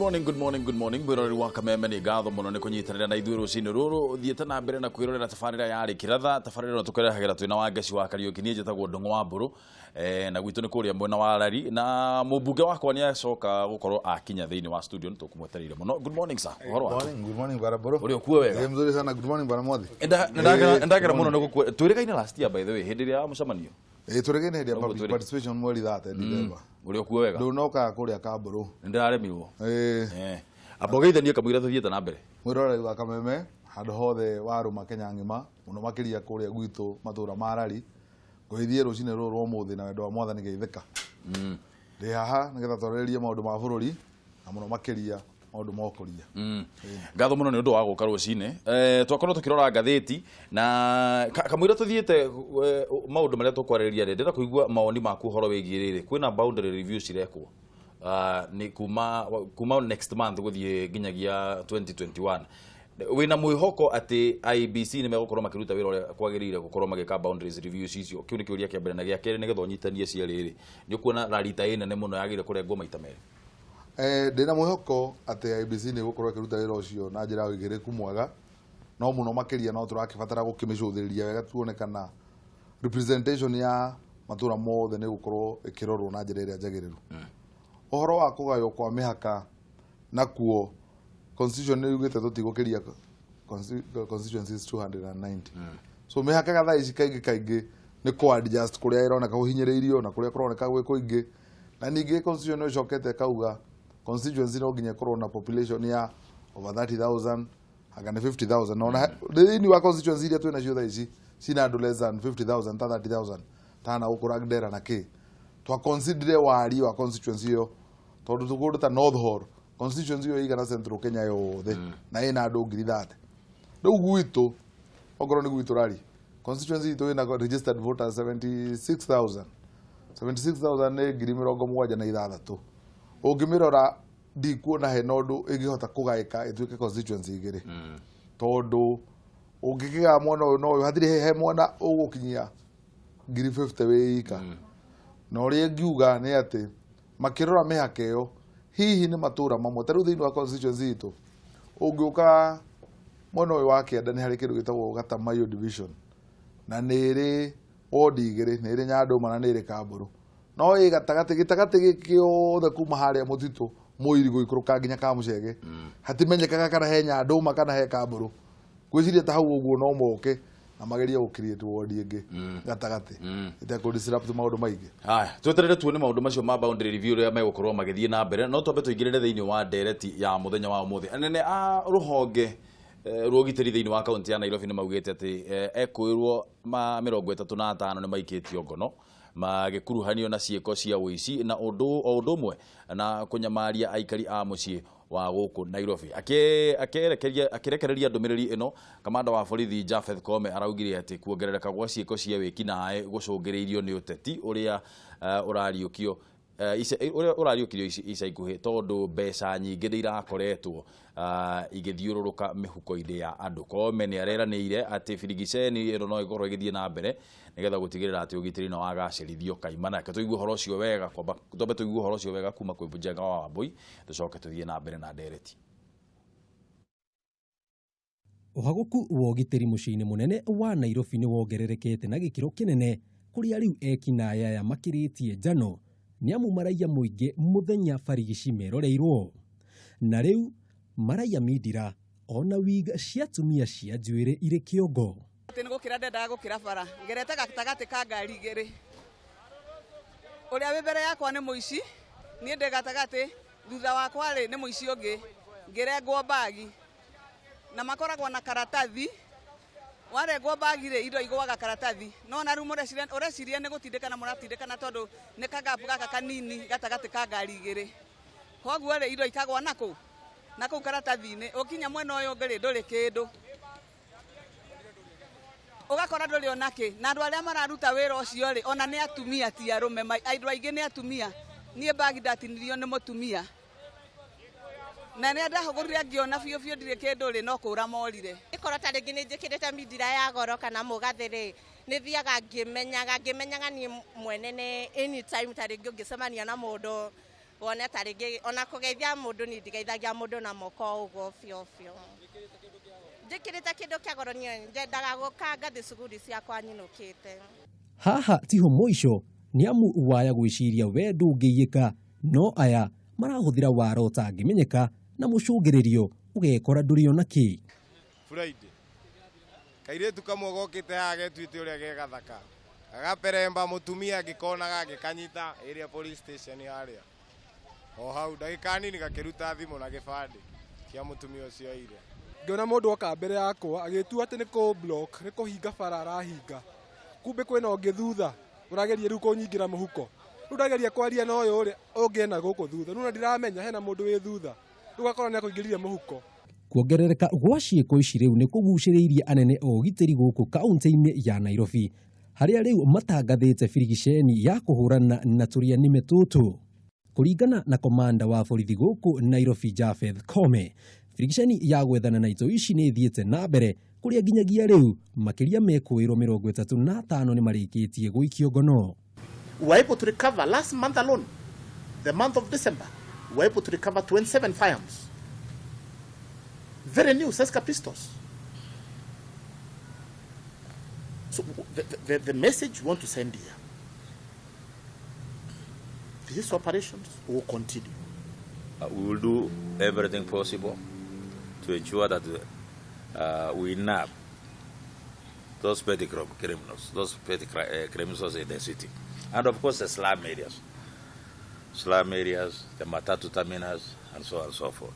Morning, good morning, good morning, mwĩroreri wa Kameme. Nĩ ngatho mũno nĩ kũnyitanĩra na ithuĩ rũcinĩ rũrũ. Thiĩte na mbere na kwĩrorera tabarĩra yarĩ kĩratha. Tabarĩra ĩno tũkĩrehagĩra twĩna Wangeci wa Kariũki. Niĩ njĩtagwo Ndũng'ũ wa Mbũrũ, na gwitũ nĩ kũrĩa mwena wa Rari, na mũmbunge wakwa nĩ acoka gũkorwo akinya thĩinĩ wa studio. Nĩ tũkũmwetereire mũno. Good morning, sir. Ũhoro waku? Morning, good morning, Bwana Boro. Ũrĩ okuo wega? Eh, mzuri sana. Good morning, Bwana Mwathi. Ndagera mũno nĩ gũkũ. Twĩrĩgaine last year, by the way, hĩndĩ ĩrĩa ya mũcemanio. Eh, turegene hĩndĩ ya Noguo public twĩrĩ. participation mweri 30 December. Ũrĩ okuo wega? Ndũnokaga kũrĩa Kambũrũ. Nĩ ndĩraremirwo. Eh, Amba ũgeithanie kamũira tũthiĩte na mbere. Mwĩroreri wa Kameme handũ hothe warũma Kenya ng'ima, mũno makĩria kũrĩa gwitũ matũra ma Rari, ngũgĩthiĩ rũcinĩ rũrũ rwa ũmũthĩ na wendo wa Mwathani geithĩka. Ndĩ haha nĩgetha twarĩrĩrie maũndũ ma bũrũri na mũno makĩria maũndũ ma ũkũria. Ngatho mũno nĩ ũndũ wa gũka rũcinĩ. Twakorwo tũkĩrora ngathĩti na kamũira tũthiĩte maũndũ marĩa tũkwarĩrĩria rĩ, ndĩrenda kũigua mawoni maku ũhoro wĩgiĩ rĩrĩ. Kwĩna boundary review cirekwo, nĩ kuma next month gũthiĩ nginyagia 2021. Wĩna mwĩhoko atĩ IEBC nĩ megũkorwo makĩruta wĩra ũrĩa kwagĩrĩire gũkorwo magĩka boundaries reviews icio? Kĩu nĩ kĩũria kĩa mbere. Na gĩa kerĩ, nĩgetha ũnyitanie cierĩ rĩ, nĩ ũkuona rarita ĩ nene mũno yagĩrĩire kũrengwo maita merĩ? Ndĩna mwĩhoko atĩ IEBC nĩ ĩgũkorwo ĩkĩruta wĩra ũcio na njĩra ya ũigĩrĩrĩku mwega, no mũno makĩria no tũrakĩbatara gũkĩmĩcũthĩrĩria wega tuone kana representation ya matũra mothe nĩ ĩgũkorwo ĩkĩrorwo na njĩra ĩrĩa njagĩrĩru. Ũhoro wa kũgaywo kwa mĩhaka nakuo, constitution nĩ yugĩte tũtigũkĩria constituencies 290, so mĩhaka thaa ici kaingĩ kaingĩ nĩ kũ adjust kũrĩa ĩroneka kũhinyĩrĩirio na kũrĩa kũroneka gwĩ kũingĩ. Na ningĩ constitution nĩ ĩcokete ĩkauga constituency no nginya ĩkorwo na population ya over 30,000, anga nĩ 50,000. Na ona thĩinĩ wa constituency iria twĩ nacio thaa ici cina andũ less than 50,000, ta 30,000, ta na gũkũ Lagdera na kĩ, twa consider wariĩ wa constituency ĩyo, tondũ tũkũndũ ta North Hall, constituency ĩyo ĩigana Central Kenya yothe na ĩna andũ 30,000. Rĩu gwitũ, okorwo nĩ gwitũ Rari, constituency itũ ĩna registered voters 76,000. 76,000 nĩ 76,000. Ũngĩmĩrora, ndikuona hena ũndũ ĩngĩhota kũgaĩka ĩtuĩke constituency igĩrĩ, tondũ ũngĩkĩgaa mwena ũyũ na ũyũ, hatirĩ he mwena ũgũkinyia 50,000 wĩ ika. Na ũrĩa ingiuga nĩ atĩ makĩrora mĩhaka ĩyo, hihi nĩ matũra mamwe, ta rĩu thĩinĩ wa constituency itũ, ũngĩũka mwena ũyũ wa kĩanda, nĩ harĩ kĩndũ gĩtagwo Gatamayo division, na nĩ ĩrĩ wodi igĩrĩ, nĩ ĩrĩ Nyandũma na nĩ ĩrĩ Kambũrũ, no ĩ gatagatĩ, gĩtagatĩ gĩkĩ gĩothe kuma harĩa mũtitũ Mũiri gũikũrũka nginya Kamũcege, hatimenyekaga kana he Nyandũma kana he Kambũrũ. Ngwĩciria ta hau ũguo no moke na magerie gũ create wodi ĩngĩ gatagatĩ ĩtekũ disrupt maũndũ maingĩ. Haya, tweterere tuone maũndũ macio ma boundary review ũrĩa megũkorwo magĩthiĩ na mbere. No twambe tũingĩrĩre thĩinĩ wa ndereti ya mũthenya wa ũmũthĩ. Anene a rũhonge rwa ũgitĩri thĩinĩ wa kaunti ya Nairobi nĩ maugĩte atĩ ekũĩrwo ma 35 nĩ maikĩtio ngono magĩkuruhanio na ciĩko cia ũici na ũndũ o ũndũ ũmwe na kũnyamaria aikari a mũciĩ wa gũkũ Nairobi. Akĩrekereria ndũmĩrĩri ĩno, kamanda wa borithi Japheth Koome araugire atĩ kuongerereka gwa ciĩko cia wĩkinaĩ gũcũngĩrĩirio nĩ ũteti ũrĩa ũrariũkio ũrĩa ũrariũkirio ica ikuhĩ, tondũ mbeca nyingĩ nĩ irakoretwo igĩthiũrũrũka mĩhuko-inĩ ya andũ. Koome nĩ areranĩire atĩ birigiceni ĩno no ĩkorwo ĩgĩthiĩ na mbere nĩgetha gũtigĩrĩra atĩ ũgitĩri nĩ wagacĩrithio kaimana. Reke tũigue ũhoro ũcio wega, kwamba twambe tũigue ũhoro ũcio wega kuma kwĩ Njenga wa Wambui, tũcoke tũthiĩ na mbere na ndereti. Ũhagũku wa ũgitĩri mũciĩ-inĩ mũnene wa Nairobi nĩ wongererekete na gĩkĩro kĩnene, kũrĩa rĩu ekinaĩ aya makĩrĩtie njano, nĩ amu maraiya mũingĩ mũthenya barigici meroreirwo. Na rĩu maraiya mindira ona wig cia atumia cia njuĩrĩ irĩ kĩongo. Atĩ nĩ gũkĩra ndendaga gũkĩra bara, ngerete gatagatĩ ka ngari igĩrĩ. Ũrĩa wĩ mbere yakwa nĩ mũici, niĩ ndĩ gatagatĩ, thutha wakwa rĩ nĩ mũici ũngĩ, ngĩrengwo mbagi. Na makoragwo na karatathi, warengwo mbagi rĩ, indo igũaga karatathi. No na rĩu mũreciria, ũreciria nĩ gũtindĩkana mũratindĩkana, tondũ nĩ kagapu gaka kanini gatagatĩ ka ngari igĩrĩ. Koguo rĩ, indo ikagwa nakũ? Na kũu karatathi-inĩ. Ũkinya mwena ũyũ ũngĩ rĩ, ndũrĩ kĩndũ. Ũgakora ndũrĩ ona kĩ. Na andũ arĩa mararuta wĩra ũcio rĩ, ona nĩ atumia, ti arũme. Andũ aingĩ nĩ atumia. Niĩ mbagi ndatinirio nĩ mũtumia. Na rĩrĩa ndahũgũrire ngĩona biũ biũ ndirĩ kĩndũ rĩ, no kũra morire. Ĩkorwo ta rĩngĩ nĩ njĩkĩrĩte mindira ya goro kana mũgathĩ rĩ, nĩ thiaga ngĩmenyaga niĩ mwene nĩ anytime ta rĩngĩ ũngĩcemania na mũndũ. Wone ta rĩngĩ ona kũgeithia mũndũ ni ndigeithagia mũndũ na moko ũguo biũ biũ. Njĩkĩrĩte kĩndũ kĩa goro, niĩ nyendaga gũka ngathi cuguri ciakwa nyinũkĩte. Haha tiho mũico, nĩ amu waya gwĩciria we ndũngĩiyĩka, no aya marahũthĩra wara ũtangĩmenyeka na mũcũngĩrĩrio ũgekora ndũrĩ ona kĩ. Friday kairĩtu kamwe gokĩte haha getuĩte ũrĩa ge gathaka, gagaperemba mũtumia, ngĩkonaga ngĩkanyita area police station harĩa o hau, ndagĩka nini gakĩruta thimũ na gĩbandĩ kĩa mũtumia ũcio aire. Ngĩona mũndũ oka mbere yakwa agĩtua atĩ nĩ kũ block, nĩ kũhinga bara arahinga, kumbe kwĩna ũngĩ thutha ũrageria rĩu kũnyingĩra mũhuko. Rĩu ndageria kwaria na ũyũ ũrĩa ũngĩ ena gũkũ thutha, rĩu na ndiramenya hena mũndũ wĩ thutha, rĩu gakora nĩ akũingĩrire mũhuko. Kuongerereka gwa ciĩko ici rĩu nĩ kũgucĩrĩirie anene a ũgitĩri gũkũ kaunti-inĩ ya Nairobi, harĩa rĩu matangathĩte birigiceni ya kũhũrana na tũrĩa nĩme tũtũ. Kũringana na komanda wa borithi gũkũ Nairobi Japheth Kome, birigiceni ya gwethana na itoi ici nĩ ĩthiĩte na mbere, kũrĩa nginyagia rĩu makĩria mekũĩrwo 35 nĩ marĩkĩtie gũikio ngono. We were able to recover last month alone, the month of December, we were able to recover 27 firearms. Very new Seska pistols. So the message we want to send here, these operations will continue. We will do everything possible to ensure that we nab those petty criminals, those petty criminals in the city. And of course the slum areas. Slum areas, the matatu terminals, and so on and so forth.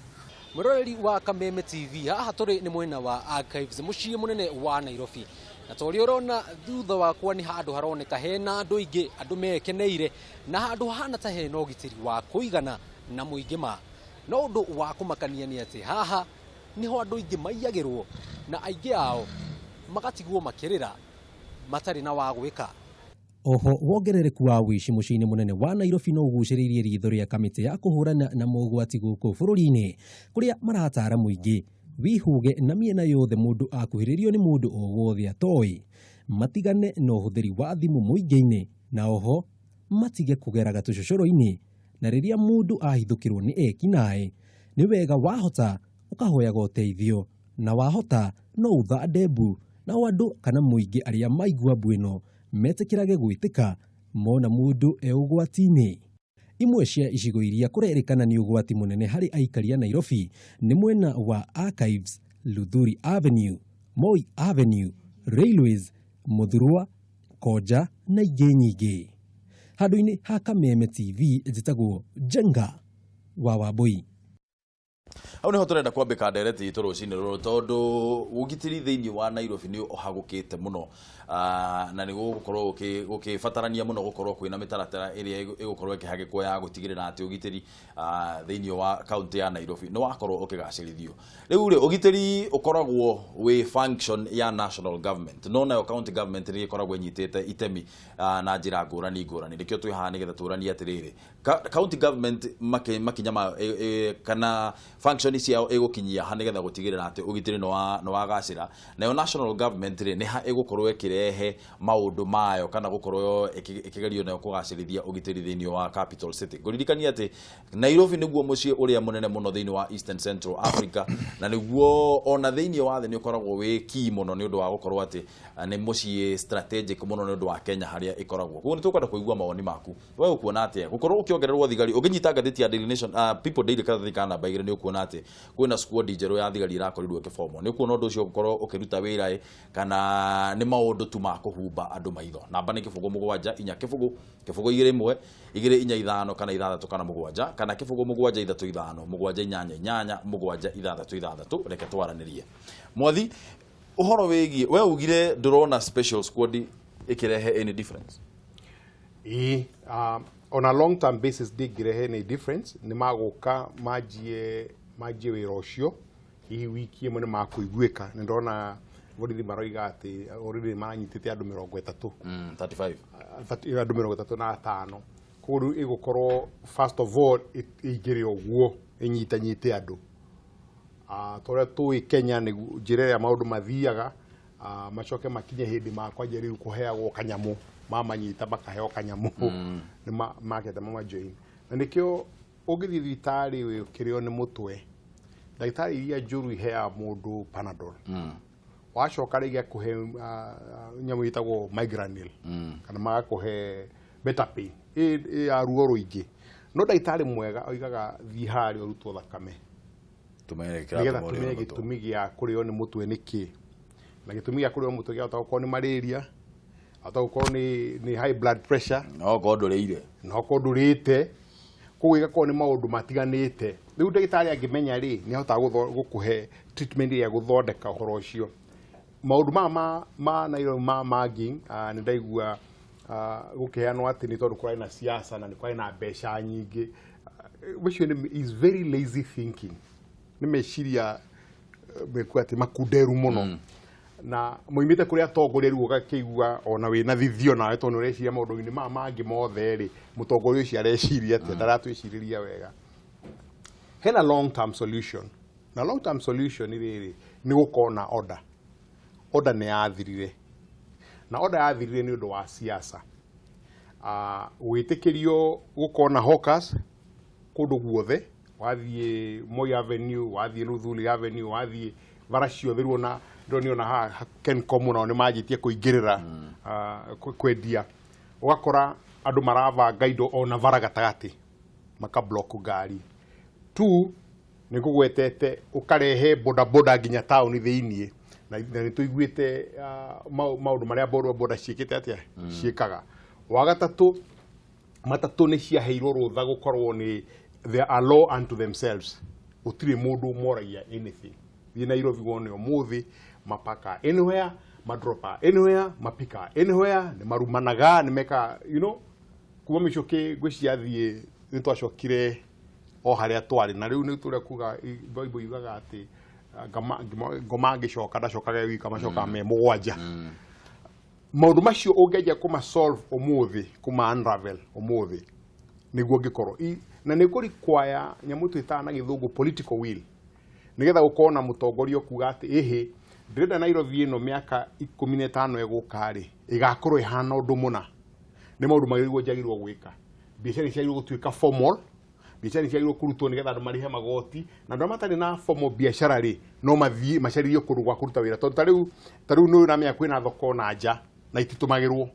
Mwiroreri wa Kameme TV, haha tũrĩ nĩ mwena wa Archives, mũciĩ mũnene wa Nairobi, na ta ũrĩa ũrona thutha wakwa nĩ handũ haroneka hena andũ aingĩ, andũ mekeneire, na handũ hahana ta hena ũgitĩri wa kũigana na mũingĩ ma. No ũndũ wa kũmakania nĩ atĩ haha niho andũ aingĩ maiyagĩrwo, na aingĩ ao magatigwo makĩrĩra matarĩ na wa gwĩka. Oho wongerereku wa ũici mũciĩ-inĩ mũnene wa Nairobi no ũgucĩrĩirie ritho rĩa kamĩtĩ ya kũhũrana na mogwati gũkũ bũrũri-inĩ, kũrĩa maratara mũingĩ wĩhũge na mĩena yothe mũndũ akuhĩrĩrio nĩ mũndũ o wothe atoĩ, matigane na ũhũthĩri wa thimũ mũingĩ-inĩ, na oho matige kũgeraga tũcocoro-inĩ, na rĩrĩa mũndũ ahithũkĩrwo nĩ ekinaĩ nĩ wega wahota ũkahoyaga ũteithio, na wahota no ũthande mbu, nao andũ kana mũingĩ arĩa maigua mbu ĩno metĩkĩrage gwĩtĩka mona mũndũ e ũgwati-inĩ. Imwe cia icigo iria kũrerĩkana nĩ ũgwati mũnene harĩ aikari a Nairobi nĩ mwena wa Archives, Luthuri Avenue, Moi Avenue, Railways, Muthurwa, Koja na ingĩ nyingĩ. Handũ-inĩ ha Kameme TV, njĩtagwo Njenga wa Wambui. Hau niho turenda kwambĩka ndereti itũ rũcinĩ rũrũ, tondũ ũgitĩri thĩinĩ wa Nairobi nĩ ũhagũkĩte mũno, na nĩ gũgũkorwo gũkĩbatarania mũno gũkorwo kwĩna mĩtaratara ĩrĩa ĩgũkorwo ĩkĩhagĩkwo ya gũtigĩrĩra atĩ ũgitĩri thĩinĩ wa kaunti ya Nairobi nĩ wakorwo ũkĩgacĩrithio. Rĩu rĩ, ũgitĩri ũkoragwo wĩ function ya national government, no nayo county government nĩ ĩkoragwo ĩnyitĩte itemi na njĩra ngũrani ngũrani. Nĩkĩo twĩ haha nĩgetha tũranie atĩrĩrĩ, county government makinya ma kana function ciao ĩgũkinyia ha nĩgetha gũtigĩrĩra atĩ ũgitĩri nĩ wagacĩra, nayo national government rĩ, nĩ ha ĩgũkorwo ĩkĩrehe maũndũ mayo kana gũkorwo ĩkĩgerio nayo kũgacĩrithia ũgitĩri thĩinĩ wa capital city. Ngũririkania atĩ Nairobi nĩguo mũciĩ ũrĩa mũnene mũno thĩinĩ wa Eastern Central Africa, na nĩguo ona thĩinĩ wa thĩ nĩ ũkoragwo wĩ key mũno nĩ ũndũ wa gũkorwo atĩ nĩ mũciĩ strategic mũno nĩ ũndũ wa Kenya harĩa ĩkoragwo. Koguo nĩ tũkwenda kũigua mawoni maku, we ũkuona atĩa gũkorwo ũkĩongererwo thigari? Ũngĩnyita ngathĩti ya Daily Nation, People Daily, karatathi ka namba 2, nĩ ũkuona atĩ kwĩna squad njerũ ya thigari ĩrakorirwo ĩkĩbomwo. Nĩ ũkuona ũndũ ũcio ũgũkorwo ũkĩruta wĩra ĩ, kana nĩ maũndũ tu ma kũhumba andũ maitho? Namba nĩ 0 7 4 0 0 2 1 2 4 5 kana 6 kana 7 kana 0 7 3 5 7 8 8 7 6 6. Reke twaranĩrie. Mwathi, ũhoro wĩgiĩ we ugire ndũrona special squad ĩkĩrehe any difference. Ĩĩ, on a long term basis ndĩngĩrehe any difference. Nĩ magũka manjie wĩra ũcio, hihi wiki ĩmwe nĩ makũiguĩka. Nĩ ndona borithi maroiga atĩ already nĩ maranyitĩte andũ 30. 35. Andũ 35. Koguo rĩu ĩgũkorwo first of all ĩingĩre ũguo ĩnyitanyite andũ. Ta ũrĩa tũĩ Kenya nĩ njĩra ĩrĩa maũndũ mathiaga, macoke makinye hĩndĩ makwanjia rĩu kũheagwo kanyamũ, mamanyita makaheo kanyamũ, nĩ makete mamajoin, na nĩkĩo Ũngĩthiĩ thibitarĩ ũkĩrĩo nĩ mũtwe, ndagĩtarĩ iria njũru iheaga mũndũ Panadol. Wacoka rĩngĩ akũhe nyamũ ĩtagwo Migranil, kana magakũhe Betapain ĩ ya ruo rũingĩ. No ndagĩtarĩ mwega oigaga thiĩ harĩa ũrutwo thakame, nĩgetha tũmenye gĩtũmi gĩa kũrĩo nĩ mũtwe nĩ kĩ. Na gĩtũmi gĩa kũrĩo mũtwe kĩahota gũkorwo nĩ malaria, ahota gũkorwo nĩ high blood pressure, no korwo ndũrĩire, no korwo ndũrĩte. Koguo ĩgakorwo nĩ maũndũ matiganĩte. Rĩu ndagĩtarĩ angĩmenya rĩ, nĩ ahotaga gũkũhe treatment ĩrĩa gũthondeka ũhoro ũcio. Maũndũ maya ma Nairobi ma mugging, nĩ ndaigua gũkĩheanwo atĩ nĩ tondũ kũrarĩ na siasa na nĩ kwarĩ na mbeca nyingĩ. Ũcio nĩ is very lazy thinking. Nĩ meciria mekuga atĩ makunderu mũno. Na moimĩte kũrĩ atongoria rĩu ũgakĩigua ona wĩna thithio nawe tondũ nĩ ũreciria maũndũ-inĩ maya mangĩ mothe rĩ, mũtongoria ũcio areciria atĩa, ndaratwĩcirĩria wega. Hena long term solution. Na long term solution rĩrĩ nĩ gũkorwo na order. Order nĩ yathirire. Na order yathirire nĩ ũndũ wa siasa. Gwĩtĩkĩrio gũkorwo na hawkers kũndũ guothe, wathiĩ Moi Avenue, wathiĩ Luthuli Avenue, wathiĩ bara ciothe rĩu ona ndĩronio ona haha Kencom nao nĩ manjĩtie kũingĩrĩra kwendia. Ũgakora andũ marabanga indo ona bara gatagatĩ, maka block ngari. Two, nĩ ngũgwetete ũkarehe bodaboda nginya taũni thĩiniĩ, na nĩ tũiguĩte maũndũ marĩa bodaboda ciĩkĩte atĩa, ciĩkaga. Wa gatatũ, matatũ nĩ ciaheirwo rũtha gũkorwo nĩ they are law unto themselves. Gũtirĩ mũndũ ũmoragia anything. Thiĩ Nairobi wone ũmũthĩ mapaka anywhere, madropa anywhere, mapika anywhere, nĩ marumanaga, nĩ meka, you know, kuma mĩcũkĩ ngwĩciria nĩ twacokire o harĩa twarĩ. Na rĩu nĩ tũrĩa kuga Bible yugaga atĩ ngoma ngĩcoka ndacokaga wika, macokaga me mũgwanja. Maũndũ macio ũngĩanjia kũma solve ũmũthĩ, kũma unravel ũmũthĩ, nĩguo ngĩkorwo na nĩ kũ require nyamũ twĩtaga na gĩthũngũ political will, nĩgetha gũkorwo na mũtongoria ũkuga atĩ ĩhĩ, ndĩrenda Nairobi ĩno mĩaka 15 ĩgũka rĩ, ĩgakorwo ĩhana ũndũ mũna. Nĩ maũndũ magĩrĩirwo njagĩrĩirwo gwĩka. Biacara ciagĩrĩirwo gũtuĩka formal, biacara ciagĩrĩirwo kũrutwo nĩgetha andũ marĩhe magoti, na andũ arĩa matarĩ na formal biacara rĩ, no mathiĩ macarĩrio kũndũ gwa kũruta wĩra. Tondũ ta rĩu nĩ ũramenya kwĩna thoko na nja na ititũmagĩrwo,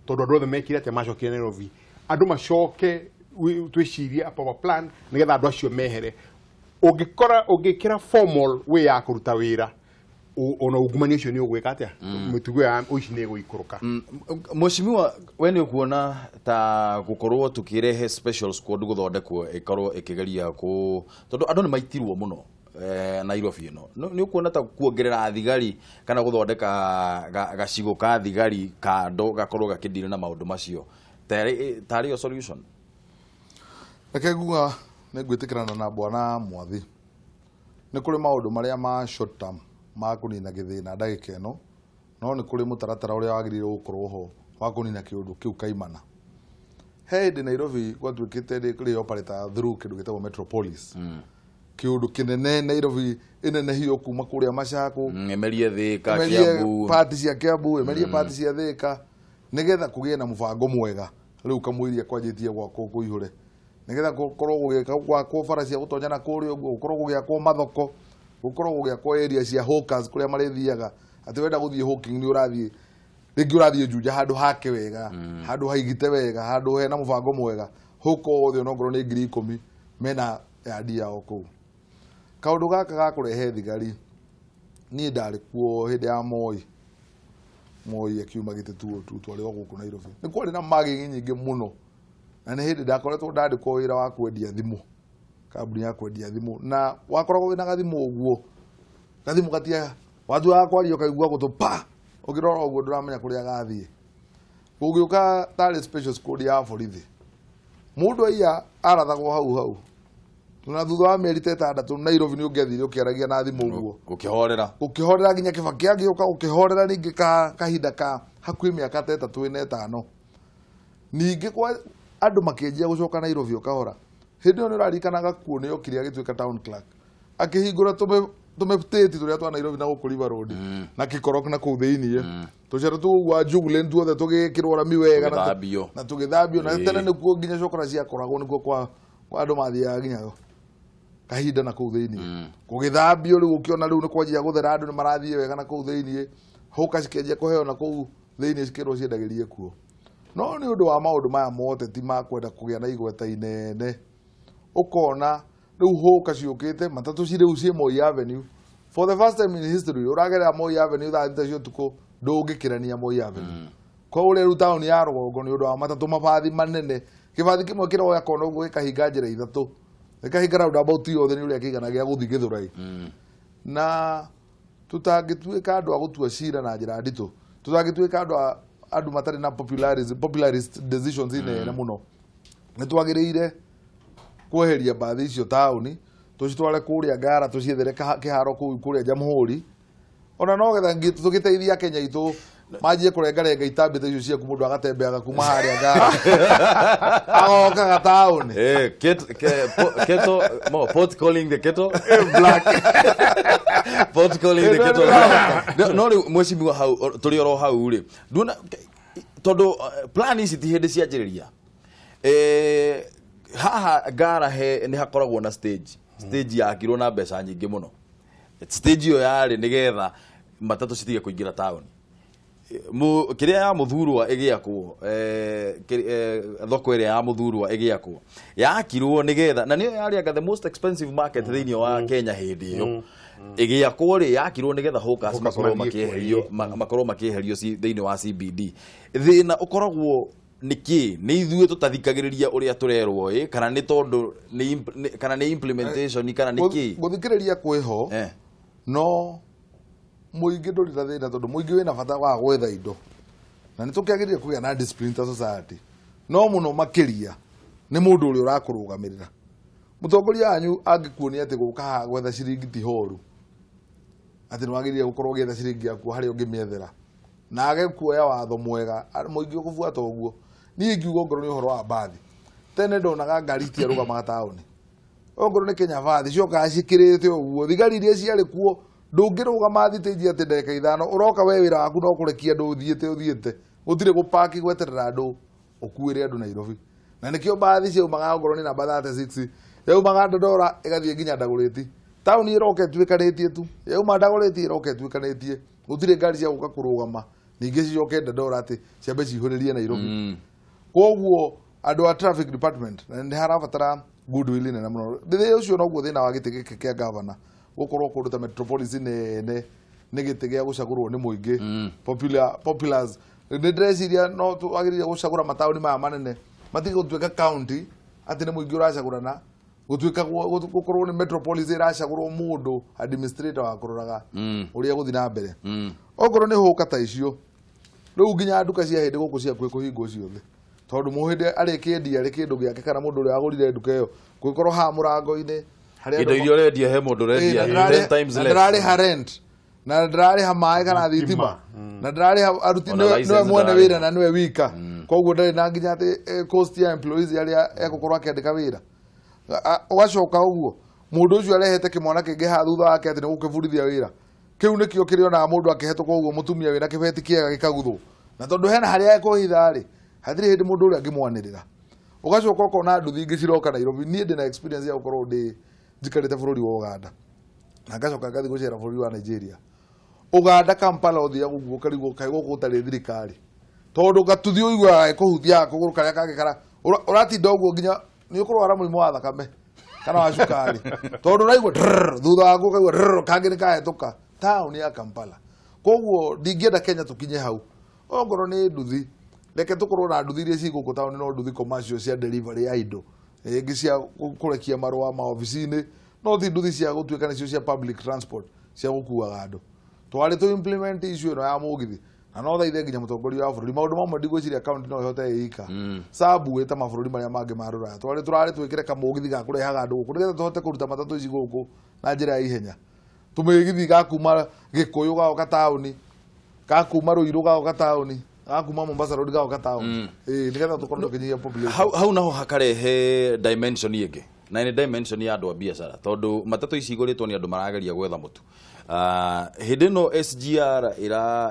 tondũ andũ othe mekire atĩa, macokire Nairobi. Andũ macoke twĩcirie a proper plan nĩgetha andũ acio mehere. Ũngĩkora ũngĩkĩra formal way ya kũruta wĩra, ona ungumania ũcio nĩ ũgwĩka atĩa, mĩtugo ya ũici nĩ ĩgũikũrũka. Mheshimiwa, we nĩ ũkuona ta gũkorwo tũkĩrehe special squad gũthondekwo ĩkorwo ĩkĩgeria kũ, tondũ andũ nĩ maitirwo mũno Nairobi ĩno, nĩ ũkuona ta kuongerera thigari kana gũthondeka gacigo ka thigari kando gakorwo gakĩndira na maũndũ macio tarĩ yo solution? Reke nguga nĩ ngwĩtĩkĩrana na bwana Mwathi. Nĩ kũrĩ maũndũ marĩa ma short term ma kũnina gĩthĩna ndagĩka ĩno, no nĩ kũrĩ mũtaratara ũrĩa wagĩrĩirwo gũkorwo ho wa kũnina kĩũndũ kĩu kaimana. He hĩndĩ Nairobi gwatuĩkĩte rĩ operate through kĩndũ gĩtagwo Metropolis. Kĩũndũ kĩnene Nairobi ĩnenehio kuma kũrĩa Machakos, ĩmerie Thĩka, Kiambu, pati cia Kiambu, ĩmerie pati cia Thĩka, nĩgetha kũgĩe na mũbango mwega. Rĩu kamũiria kwanjĩtie gwakwo kũihũre, nĩgetha gũkorwo gũgĩakwo bara cia gũtonya na kũrĩa ũguo, gũkorwo gũgĩakwo mathoko, gũkorwo gũgĩakwo area cia hawkers kũrĩa marĩthiaga. Atĩ wenda gũthiĩ hawking nĩ ũrathiĩ rĩngĩ, ũrathiĩ Juja handũ hake wega, handũ haigite wega, handũ hena mũbango mwega. Hawker othe onokorwo nĩ 10,000 mena yandi yao kũu. Kaũndũ gaka ga kũrehe thigari, niĩ ndarĩ kuo hĩndĩ ya Moi. Moi akiuma gĩtĩ twarĩ o gũkũ Nairobi. Nĩ kwarĩ na magigi nyingĩ mũno, na nĩ hĩndĩ ndakoretwo ndandĩkwo wĩra wa kwendia thimũ, kambuni ya kwendia thimũ, na wakoragwo wĩna gathimũ ũguo, gathimũ gatia watuaga kwaria ũkaigua gũtũ pa, ũkĩrora ũguo ndũramenya kũrĩa gathiĩ. Gũgĩũka tarĩ special squad ya borithi, mũndũ aiya arathagwo hau hau, na thutha wa mĩeri ta 6 Nairobi nĩ ũngĩathire ũkĩaragia na thimũ ũguo, gũkĩhorera, gũkĩhorera nginya Kibaki agĩũka, gũkĩhorera ningĩ kahinda ka hakuhĩ mĩaka ta 3 na 5. Ningĩ kwa andũ makĩanjia gũcoka Nairobi o kahora. Hĩndĩ ĩyo nĩ ũraririkana Gakuo nĩ okire agĩtuĩka town clerk, akĩhingũra tũmĩtĩti tũrĩa twa Nairobi na gũkũ River Road na Kĩkorok na kũu thĩiniĩ, tũcero tũu wa Juglane tuothe tũgĩkĩrwo rami wega na tũgĩthambio, na tene nĩkuo nginya cokora ciakoragwo, nĩkuo Kwa andũ mathiaga nginya kahinda na kũu thĩinĩ gũgĩthambio rĩu ũkĩona rĩu nĩ kwanjia gũthera andũ nĩ marathiĩ wega na kũu thĩinĩ hũka cikĩanjia kũheo na kũu thĩinĩ cikĩrwo ciendagĩrie kuo. No nĩ ũndũ wa maũndũ maya mothe ti ma kwenda kũgĩa na igweta inene, ũkona rĩu hũka ciũkĩte matatũ ci rĩu ciĩ Moi Avenue. For the first time in history, ũragerera Moi Avenue thaa 6 cia ũtukũ, ndũngĩkĩrania Moi Avenue kwa ũrĩa rĩu taũni ya rũgongo nĩ ũndũ wa matatũ mabathi manene, kĩbathi kĩmwe kĩroya kona ũguo gĩkahinga njĩra ithatũ, gĩkahinga roundabout yothe nĩ ũrĩa kĩigana gĩa gũthiĩ Gĩthũrai. Na tutangĩtuĩka andũ a gũtua cira na njĩra nditũ, tutangĩtuĩka andũ a andũ matarĩ na popularist decisions inene mũno, nĩ twagĩrĩire kweheria mbathi icio taũni, tũcitware kũrĩa Ngara, tũciethere kĩharo kũu kũrĩa Jamhuri, ona no getha tũgĩteithia Kenya itũ manjie kũrengarenga itambĩ ta icio ciaku, mũndũ agatembeaga kuma harĩa Ngara agokaga taũni. Keto, mo, pot calling the kettle black. Pot calling the kettle black. No rĩu mwecimiwa hau tũrĩ oro hau rĩ, nduona tondũ plan ici ti hĩndĩ cianjĩrĩria. Haha Ngara he nĩ hakoragwo na stage yakirwo na mbeca nyingĩ mũno. Stage ĩyo yarĩ nĩgetha matatũ citige kũingĩra taũni. Kĩrĩa ya Mũthurwa ĩgĩakwo, thoko ĩrĩa ya Mũthurwa ĩgĩakwo yakirwo nĩgetha, na nĩyo yarĩ anga the most expensive market thĩinĩ wa Kenya hĩndĩ ĩyo ĩgĩakwo rĩ, yakirwo nĩgetha hawkers Hawkers makorwo mathiĩ kuo, makĩeherio, makorwo makĩeherio thĩinĩ wa CBD. Thĩna ũkoragwo nĩ kĩ? Nĩ ithuĩ tũtathikagĩrĩria ũrĩa tũrerwo ĩ, kana nĩ tondũ kana nĩ implementation, kana nĩ kĩ? Gũthikĩrĩria kwĩho, no mũingĩ ndũrĩ na thĩna tondũ mũingĩ wĩna bata wa gwetha indo, na nĩ tũkĩagĩrĩire kũgĩa na discipline ta society, no mũno makĩria nĩ mũndũ ũrĩa ũrakũrũgamĩrĩra. Mũtongoria wanyu angĩkuonia atĩ gũka haha gwetha ciringi ti horu, atĩ nĩ wagĩrĩire gũkorwo ũgĩetha ciringi yaku harĩa ũngĩmĩethera, na age kuoya watho mwega, mũingĩ ũkũbuata ũguo. Niĩ ingiuga ongorwo nĩ ũhoro wa mbathi, tene ndonaga ngari itiarũgamaga taũni, ongorwo nĩ Kenya bathi ciokaga cikĩrĩte ũguo, thigari iria ciarĩ kuo ndũngĩrũgama thitĩnji atĩ ndagĩka 5, ũroka we wĩra waku no kũrekia andũ ũthiĩte ũthiĩte, gũtirĩ gũpaki gweterera andũ ũkuĩre andũ Nairobi. Na nĩkĩo mbathi ciaumaga ongorwo nĩ namba 36 yaumaga Dandora ĩgathiĩ nginya Ndagũrĩti, taũni ĩroka ĩtuĩkanĩtie tu, yauma Ndagũrĩti ĩroka ĩtuĩkanĩtie, gũtirĩ ngari cia gũka kũrũgama ningĩ cicoke Dandora atĩ ciambe cihũrĩrie Nairobi. Koguo andũ a traffic department na nĩ harabatara goodwill nene mũno. Thĩna ũcio noguo thĩna wa gĩtĩ gĩkĩ kĩa governor gũkorwo kũndũ ta metropolis nene nĩ gĩtĩ gĩa gũcagũrwo nĩ mũingĩ, populars. Nĩ ndĩreciria no twagĩrĩire gũcagũra mataũni maya manene matige gũtuĩka county atĩ nĩ mũingĩ ũracagũrana, gũtuĩka gũkorwo nĩ metropolis ĩracagũrwo mũndũ administrator wa kũroraga ũrĩa gũthiĩ na mbere. Okorwo nĩ hũka ta icio rĩu nginya nduka cia hĩndĩ gũkũ ciakuhĩ kũhingwo ciothe, tondũ mũhĩndĩ arĩkĩendia arĩ kĩndũ gĩake, kana mũndũ ũrĩa wagũrire nduka ĩyo gũgĩkorwo haha mũrango-inĩ harĩa indo andũ iria ũrendia he mũndũ ũrendia na ndĩrarĩha- 10 times na less. ndĩrarĩha rent, na ndĩrarĩha maĩ kana thitima, na ndĩrarĩha aruti, Ona nĩwe license nĩwe mwene ndĩrarĩha. wĩra na nĩwe wika, koguo ndarĩ na nginya atĩ cost ya employees arĩa egũkorwo akĩandĩka wĩra. Ũgacoka ũguo mũndũ ũcio arehete kĩmwana kĩngĩ haha thutha wake atĩ nĩ gũkĩbundithia wĩra, kĩu nĩkĩo kĩrĩonaga mũndũ akĩhetũka ũguo mũtumia wĩna kĩbeti kĩega gĩkaguthwo, na tondũ hena harĩa ekũhitha rĩ, hatirĩ hĩndĩ mũndũ ũrĩa angĩmwanĩrĩra. Ũgacoka ũkona nduthi ingĩ ciroka Nairobi. Niĩ ndĩna experience ya gũkorwo ndĩ njikarĩte bũrũri wa Uganda, na ngacoka ngathiĩ gũcera bũrũri wa Nigeria. Uganda Kampala ũthiaga ũguo ũkarigwo kaĩ gũkũ gũtarĩ thirikari, tondũ gatuthi ũiguaga gakũhutia kũgũrũ karĩa kangĩ kara ũratinda ũguo nginya nĩ ũkũrwara mũrimũ wa thakame kana wa cukari, tondũ ũraigua drrrr, thutha waku ũkaigua drrrr, kangĩ nĩ kahĩtũka taũni ya Kampala. Koguo ndingĩenda Kenya tũkinye hau. Ongorwo nĩ nduthi, reke tũkorwo na nduthi iria ci gũkũ taũni, no nduthi commercial cia delivery ya indo, ĩngĩ cia kũrekia marũa maobici-inĩ, no ti nduthi cia gũtuĩka nĩcio cia public transport cia gũkuaga andũ. Twarĩ tũ implement issue ĩno ya mũgithi, na no thaithe nginya mũtongoria wa bũrũri maũndũ mamwe ndigwĩciria county no ĩhote ĩika subway ta mabũrũri marĩa mangĩ ma rũraya. Twarĩ tũrarĩ twĩkĩre kamũgithi ga kũrehaga andũ gũkũ nĩgetha tũhote kũruta matatũ ici gũkũ na njĩra ya ihenya, tũmĩgithi ga kuma Gĩkũyũ gagoka taũni, ga kuma Ruiru gagoka taũni, ga kuma Mombasa Road gagoka taũni, ĩĩ, nĩgetha tũkorwo tũkĩnyihia population. Hau naho hakarehe dimension ĩngĩ, na nĩ dimension ya andũ a biacara, tondũ matatũ ici igũrĩtwo nĩ andũ marageria gwetha mũtu. Hĩndĩ ĩno SGR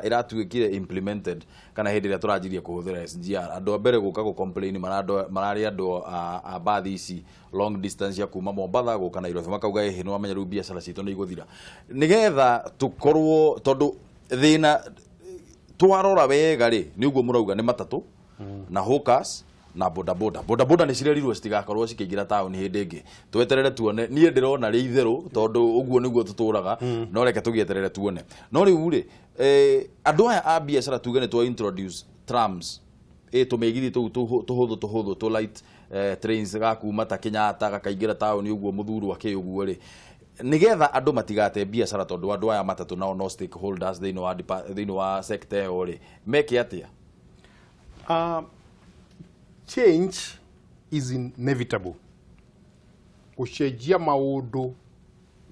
ĩratuĩkire implemented, kana hĩndĩ ĩrĩa tũranjirie kũhũthĩra SGR, andũ a mbere gũka gũ complain mararĩ andũ a mbathi ici long distance ya kuma Mombatha gũka Nairobi, makauga ĩhĩ, nĩ wamenya rĩu biacara citũ nĩ igũthira, nĩgetha tũkorwo tondũ thĩna twarora wega rĩ, nĩ ũguo mũrauga nĩ matatũ na hawkers na bodaboda. Bodaboda nĩ cirerirwo citigakorwo cikĩingĩra taũni hĩndĩ ĩngĩ, tweterere tuone. Niĩ ndĩrona rĩ itherũ tondũ ũguo nĩguo tũtũraga, no reke tũgĩeterere tuone. No rĩu rĩ, andũ aya a biacara, tuge nĩ twa introduce trams, tũmĩgithi tũu tũhũthũ tũhũthũ, tũ light trains, gakuma ta Kenyatta gakaingĩra taũni ũguo mũthurwo akĩ ũguo rĩ, nigetha andũ matigate biacara, tondũ andũ aya matatũ nao no stakeholders thĩinĩ wa sector ĩyo rĩ, meke atĩa? Change is inevitable. Gũcenjia maũndũ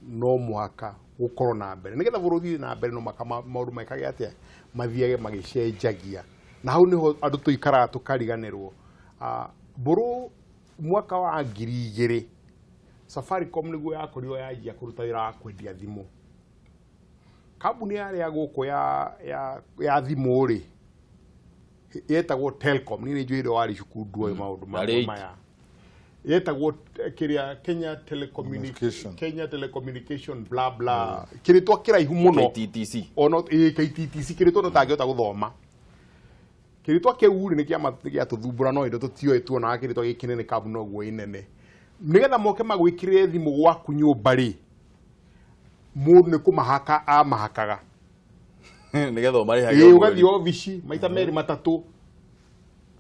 no mũhaka gũkorwo na mbere nĩgetha bũrũri ũthiĩ na mbere, no mũhaka maũndũ mekage atĩa, mathiage magĩcenjagia, na hau nĩho andũ tũikaraga tũkariganĩrwo. Mbũrũ mwaka wa 2000 Safaricom nĩguo yakorirwo yanjia kũruta wĩra wa kwendia thimũ. Kambuni yarĩ ya gũkũ ya thimũ rĩ, yetagwo Telcom. Niĩ nĩ njũĩ hĩndĩ warĩ cukuru nduoĩ maũndũ Yarĩ maya. Yetagwo kĩrĩa Kenya Telecommunication, Kenya Telecommunication bla bla, kĩrĩtwa kĩraihu mũno. KTTC. Ono ĩ KTTC, kĩrĩtwa no tangĩhota gũthoma kĩrĩtwa kĩu rĩ, nĩ kĩama gĩatũthumbũra, no indo tũtioĩ, tuonaga kĩrĩtwa gĩkĩ nene, kambuni noguo ĩnene, nĩgetha moke magwĩkĩrĩre thimũ gwaku nyũmba rĩ, mũndũ nĩ kũmahaka amahakaga. Nĩgetha ũmarĩhage. Ĩĩ, ũgathiĩ obici maita merĩ matatũ,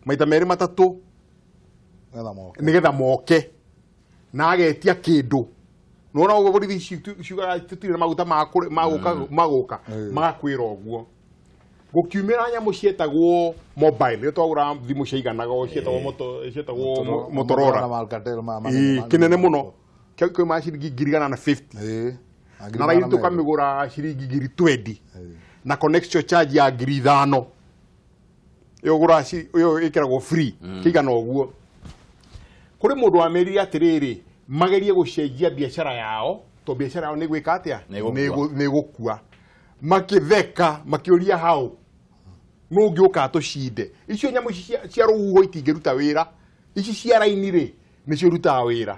maita merĩ matatũ, nĩgetha moke na agetia kĩndũ. Nĩwona ũguo borithi ciugaga tũtirĩ na maguta ma gũka magakwĩra ũguo. Gũkiumĩra nyamũ cietagwo mobile, rĩrĩa twagũra thimũ ciaiganaga o cietagwo cietagwo Motorola. Na Alcatel Ĩĩ, kĩnene mũno kĩuma ciringi 150,000 na raini tũkamĩgũra ciringi 20,000 na connection charge ya 5,000. Ĩyo ũgũraga ĩyo ĩkĩragwo free kĩigana ũguo. Kũrĩ mũndũ wamerire atĩrĩrĩ, magerie gũcenjia biacara yao to biacara yao nĩ gwĩka atĩa? Nĩ ĩgũkua. Nĩ ĩgũkua. Makĩtheka, makĩũria hau nũ ũngĩũka tũcinde icio nyamũ ici cia rũhuho, itingĩruta wĩra, ici cia raini rĩ, nĩcio irutaga wĩra.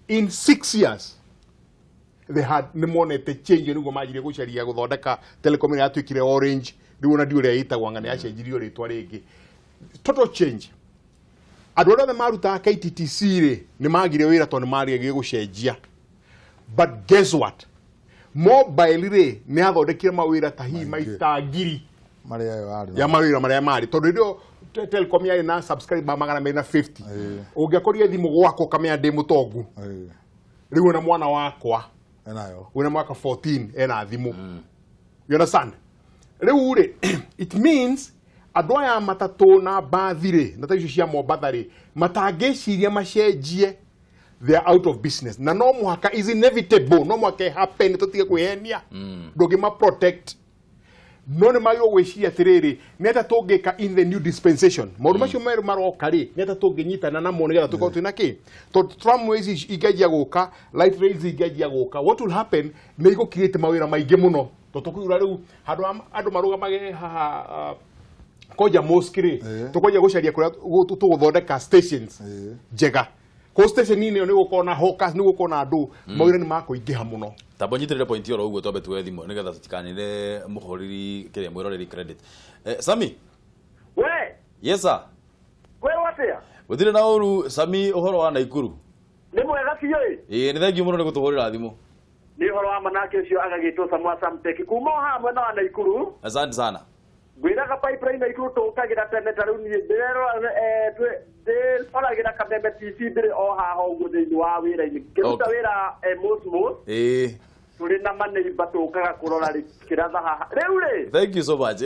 In 6 years they had nĩ monete change, nĩguo manjirie gũcaria gũthondeka telecom ĩrĩa yatuĩkire Orange. Rĩu ona ndiũ ũrĩa ĩtagwo, anga nĩ yacenjirio rĩtwa rĩngĩ. Total change. Andũ arĩa othe marutaga KTTC rĩ, nĩ magire wĩra tondũ nĩ maregire gũcenjia. But guess what? Mobile rĩ, nĩ yathondekire mawĩra ta hihi maita 1,000 marĩa yo yarĩ ya mawĩra marĩa marĩ, tondũ hĩndĩ ĩyo Telcom yarĩ na subscriber 250. Ũngĩakorire thimũ gwakwa ũkamenya ndĩ mũtongu. Rĩu ona mwana wakwa enayo wĩna mwaka 14 ena thimũ, you understand? Rĩu rĩ, it means andũ aya matatũ na mbathi rĩ, na ta icio cia Mombatha rĩ, matangĩciria macenjie, they are out of business. Na no mũhaka, is inevitable, no mũhaka happen, tũtige kwĩhenia. Ndũngĩma protect, no nĩ magĩrĩirwo gwĩciria atĩrĩrĩ, nĩ atĩa tũngĩka in the new dispensation? Maũndũ macio merũ maroka rĩ, nĩ atĩa tũngĩnyitana namo nĩgetha tũkorwo twĩna kĩ? Tondũ tramways ici ingĩanjia gũka, light rails ingĩanjia gũka, what will happen nĩ igũ create mawĩra maingĩ mũno, tondũ tũkũigua rĩu handũ ha andũ marũgamage haha Koja Mosque rĩ, tũkwanjia gũcaria kũrĩa tũgũthondeka stations njega. Kũu station-inĩ ĩyo nĩ gũkorwo na hawkers, nĩ gũkorwo na andũ, mawĩra nĩ makũingĩha mũno. Tamba nyitĩrĩre point oro ũguo, twambe tuoe thimũ nĩgetha tũtikanine mũhũrĩri kĩrĩa mwĩroreri credit. Sami. We. Yes sir. We watia? Gũtirĩ na ũru, Sami. Ũhoro wa Naikuru? Nĩ mwega biũ ĩ. Ĩĩ, nĩ thengiũ mũno nĩ gũtũhũrĩra thimũ. Nĩ ũhoro wa manake ũcio agagĩtwo Samwa Samtek kuma o haha mwena wa Naikuru. Asante sana. Ngwĩraga pipeline Naikuru tũkagĩra tene, ta rĩu niĩ ndĩrerora ndĩroragĩra Kameme TV ndĩrĩ o haha ũguo thĩinĩ wa wĩra-inĩ ngĩruta wĩra Mosmos. Tũrĩ na maneiba tũkaga kũrora kĩratha haha rĩu rĩ. Thank you so much.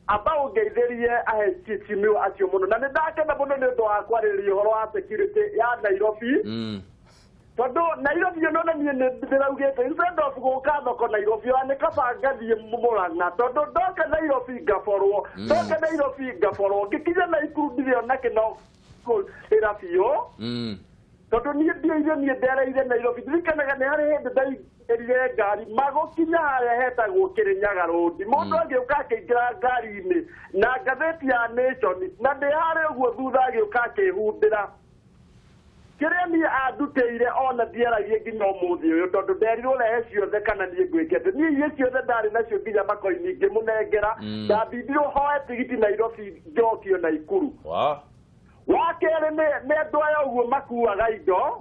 Amba ũngeithĩrie ahecimiwa acio mũno, na nĩ ndakena mũno nĩ ũndũ wa kwarĩrĩria ũhoro wa security ya Nairobi, tondũ Nairobi ĩno na niĩ nĩ ndĩraugĩte instead of gũka thoko Nairobi, ona nĩ kaba ngathiĩ Mũrang'a, tondũ ndoka Nairobi ngaborwo, ndoka Nairobi ngaborwo, ngĩkinya Naikuru ndirĩ ona kĩno kũrĩra biũ, tondũ niĩ ndiũire, niĩ ndereire Nairobi. Ndirikanaga nĩ harĩ hĩndĩ Ĩrire ngari magũkinya harĩa hetagwo Kĩrĩnyaga Road, mũndũ agĩũka akĩingĩra ngari-inĩ na ngathĩti ya Nation, na ndĩ harĩa ũguo thutha agĩũka akĩhumbĩra. Kĩrĩa niĩ andutĩire ona ndiaragie nginya ũmũthĩ ũyũ, tondũ nderirwo rehe ciothe kana niĩ ngwĩke atĩ niĩ iria ciothe ndarĩ nacio nginya makoini ngĩmũnengera. Ndambindirwo hoe tigiti Nairobi njokio Naikuru. Wa kerĩ nĩ andũ aya ũguo makuaga indo.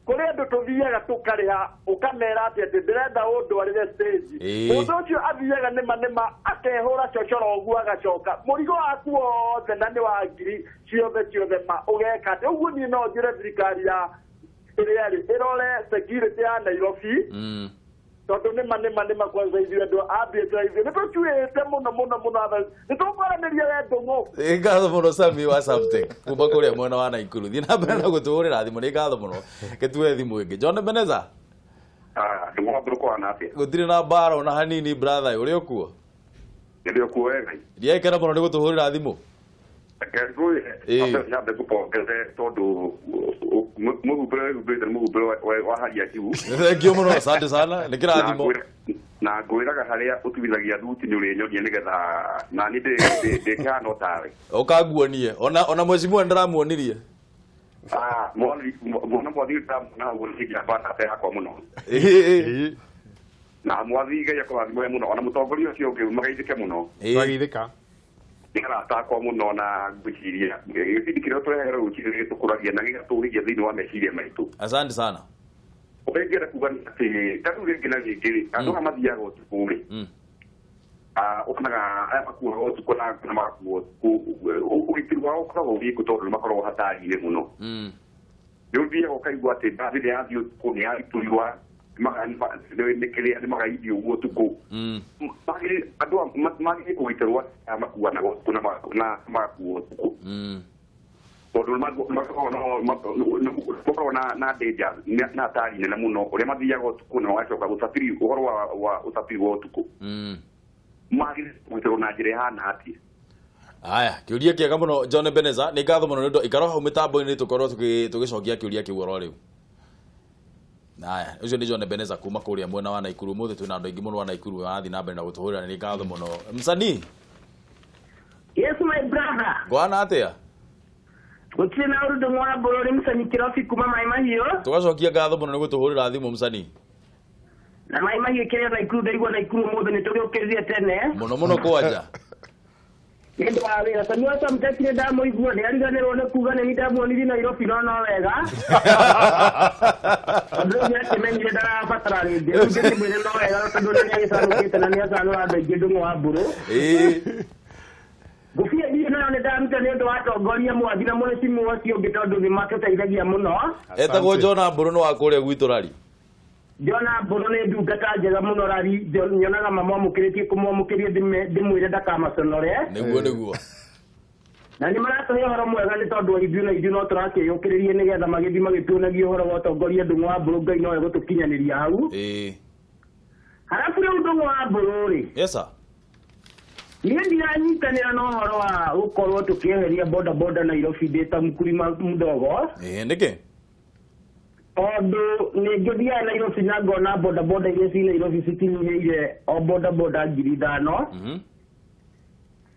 Kũrĩ andũ tũthiaga tũkarĩha, ũkamera atĩ ndĩrenda ũndwarĩre stage. Mũndũ ũcio athiaga nĩma nĩma akehũra cocoro ũguo agacoka mũrigo waku wothe na nĩ wa ngiri ciothe ciothe ma ũgeka atĩ ũguo. Niĩ no njĩre thirikari ya ĩrĩa rĩ ĩrore security ya Nairobi, tondũ nĩma nĩma nĩma kwanza ithuĩ andũ a biacara ithuĩ nĩ tũcuĩte mũno mũno mũno, nĩ tũkwaranĩria we Ndũng'ũ. Nĩ ngatho mũno Sami wa Samtech kuma kũrĩa mwena wa Naikuru. Thiĩ na mbere na gũtũhũrĩra thimũ. Nĩ ngatho mũno. Gĩtue thimũ ĩngĩ. John Ebenezer. Ndũng'ũ wa mbũrũ, kũhana atĩa? Gũtirĩ na mbara ona hanini, brother. Ũrĩ ũkuo? Ndĩ okuo wega. Ndiekena mũno nĩ gũtũhũrĩra thimũ. Reke ngwĩre, nyambe ngũpongeze tondũ mũhumbĩre wĩhumbĩte nĩ mũhumbĩre wa hali ya juu. Thank you mũno, asante sana, nĩ kĩrathimo. Na ngwĩraga harĩa ũtuithagia thuti nĩ ũrĩnyonia nĩgetha nani ndĩkĩhana tawe. Ũkanguonie ona mheshimiwa nĩndĩramuonirie. Mwana mwathi ndamona hau nĩ nate yakwa mũno na mwathi Ngai akũrathime mũno, ona mũtongoria ũcio ũngĩ magaithĩke mũno. Twageithĩka. Nĩ arata akwa mũno, na ngwĩciria gĩbindi kĩrĩa tũrehere rũcinĩ nĩ gĩtũkũragia na gĩgatũũrĩria thĩinĩ wa meciria maitũ. Asante sana. Ũrĩa ingĩenda kuga nĩ atĩ ta rĩu rĩngĩ na rĩngĩ rĩ, andũ aya mathiaga ũtukũ rĩ, ũkonaga aya makuaga ũtukũ na magakuo ũtukũ, ũgitĩri wao ũkoragwo wĩ kũ? Tondũ nĩ makoragwo hatari-inĩ mũno. Nĩ ũthiaga ũkaigua atĩ mbathi nĩ yathiĩ ũtukũ nĩ yaritũirwa nĩ kĩrĩa nĩ magaithio ũguo ũtukũ. Andũ magĩrĩire kũgitĩrwo aya makuanaga ũtukũ na magakuo ũtukũ, tondũ makoragwo na danger na hatari nene mũno ũrĩa mathiaga ũtukũ na magacoka gũcabiri ũhoro wa ũcabiri wa ũtukũ. Magĩrĩire kũgitĩrwo na njĩra ĩhana atĩa? Aya, kĩũria kĩega mũno, John Ebenezer. Nĩ ngatho mũno nĩ ũndũ ikara hau mĩtambo-inĩ tũkorwo tũgĩcokia kĩũria kĩu oro rĩu. Aya, ũcio nĩ John Ebenezer kuma kũrĩa mwena wa Naikuru. Ũmũthĩ twĩna andũ aingĩ mũno wa Naikuru marathiĩ na mbere na gũtũhũrĩra. Nĩ ngatho mũno. Msanii. Yes, my brother. Ngwana atĩa? Gũtirĩ na ũru, Ndũng'ũ wa Mbũrũ, msanii Kĩrobi kuma Mai Mahiũ. Tũgacokia ngatho mũno nĩ gũtũhũrĩra thimũ, msanii. Na Mai Mahiũ kĩrĩa Naikuru, ndaigua Naikuru ũmũthĩ nĩ tũgĩũkĩrire tene. Mũno mũno kwanja. Nĩ ũndũ wa wĩra. Sami wa Samtech nĩ ndamũigua, nĩ ariganĩrwo nĩ kuga nĩ ndamuonirie Nairobi, no wega. Tondũ rĩu nĩ akĩmenyire ndarabatara rĩngĩ. Rĩu ngĩkĩmwĩre no wega tondũ nĩ agĩcanũkĩte na nĩ acanũra andũ aingĩ, Ndũng'ũ wa Mbũrũ. Ngũbia ndiĩ nayo nĩ ndaruta nĩ ũndũ wa atongoria mwathi na mũhecimu ũcio ũngĩ, tondũ nĩ matũteithagia mũno. Etagwo John Mbũrũ, nĩ wa kũrĩa gwitũ Rari. Jona Mbũrũ nĩ ndungata njega mũno Rari, nyonaga mamwamũkĩrĩtie kũmwamũkĩria ndĩmwĩre ndakamaconore. Nĩguo nĩguo. Na nĩ maratũhe ũhoro mwega nĩ tondũ ithuĩ na ithuĩ no tũrakĩyũkĩrĩria nĩgetha magĩthiĩ magĩtuonagia ũhoro wa ũtongoria, Ndũng'ũ wa Mbũrũ, Ngai nowe gũtũkinyanĩria hau. Halafu rĩu, Ndũng'ũ wa Mbũrũ rĩ. Yes sir. Niĩ ndiranyitanĩra na ũhoro wa gũkorwo tũkĩeheria boda boda Nairobi ndĩ ta mkulima mdogo. Nĩkĩ? Tondũ nĩ ngĩthiaga Nairobi na ngona boda boda iria ci Nairobi citinyihĩire o boda boda 5,000.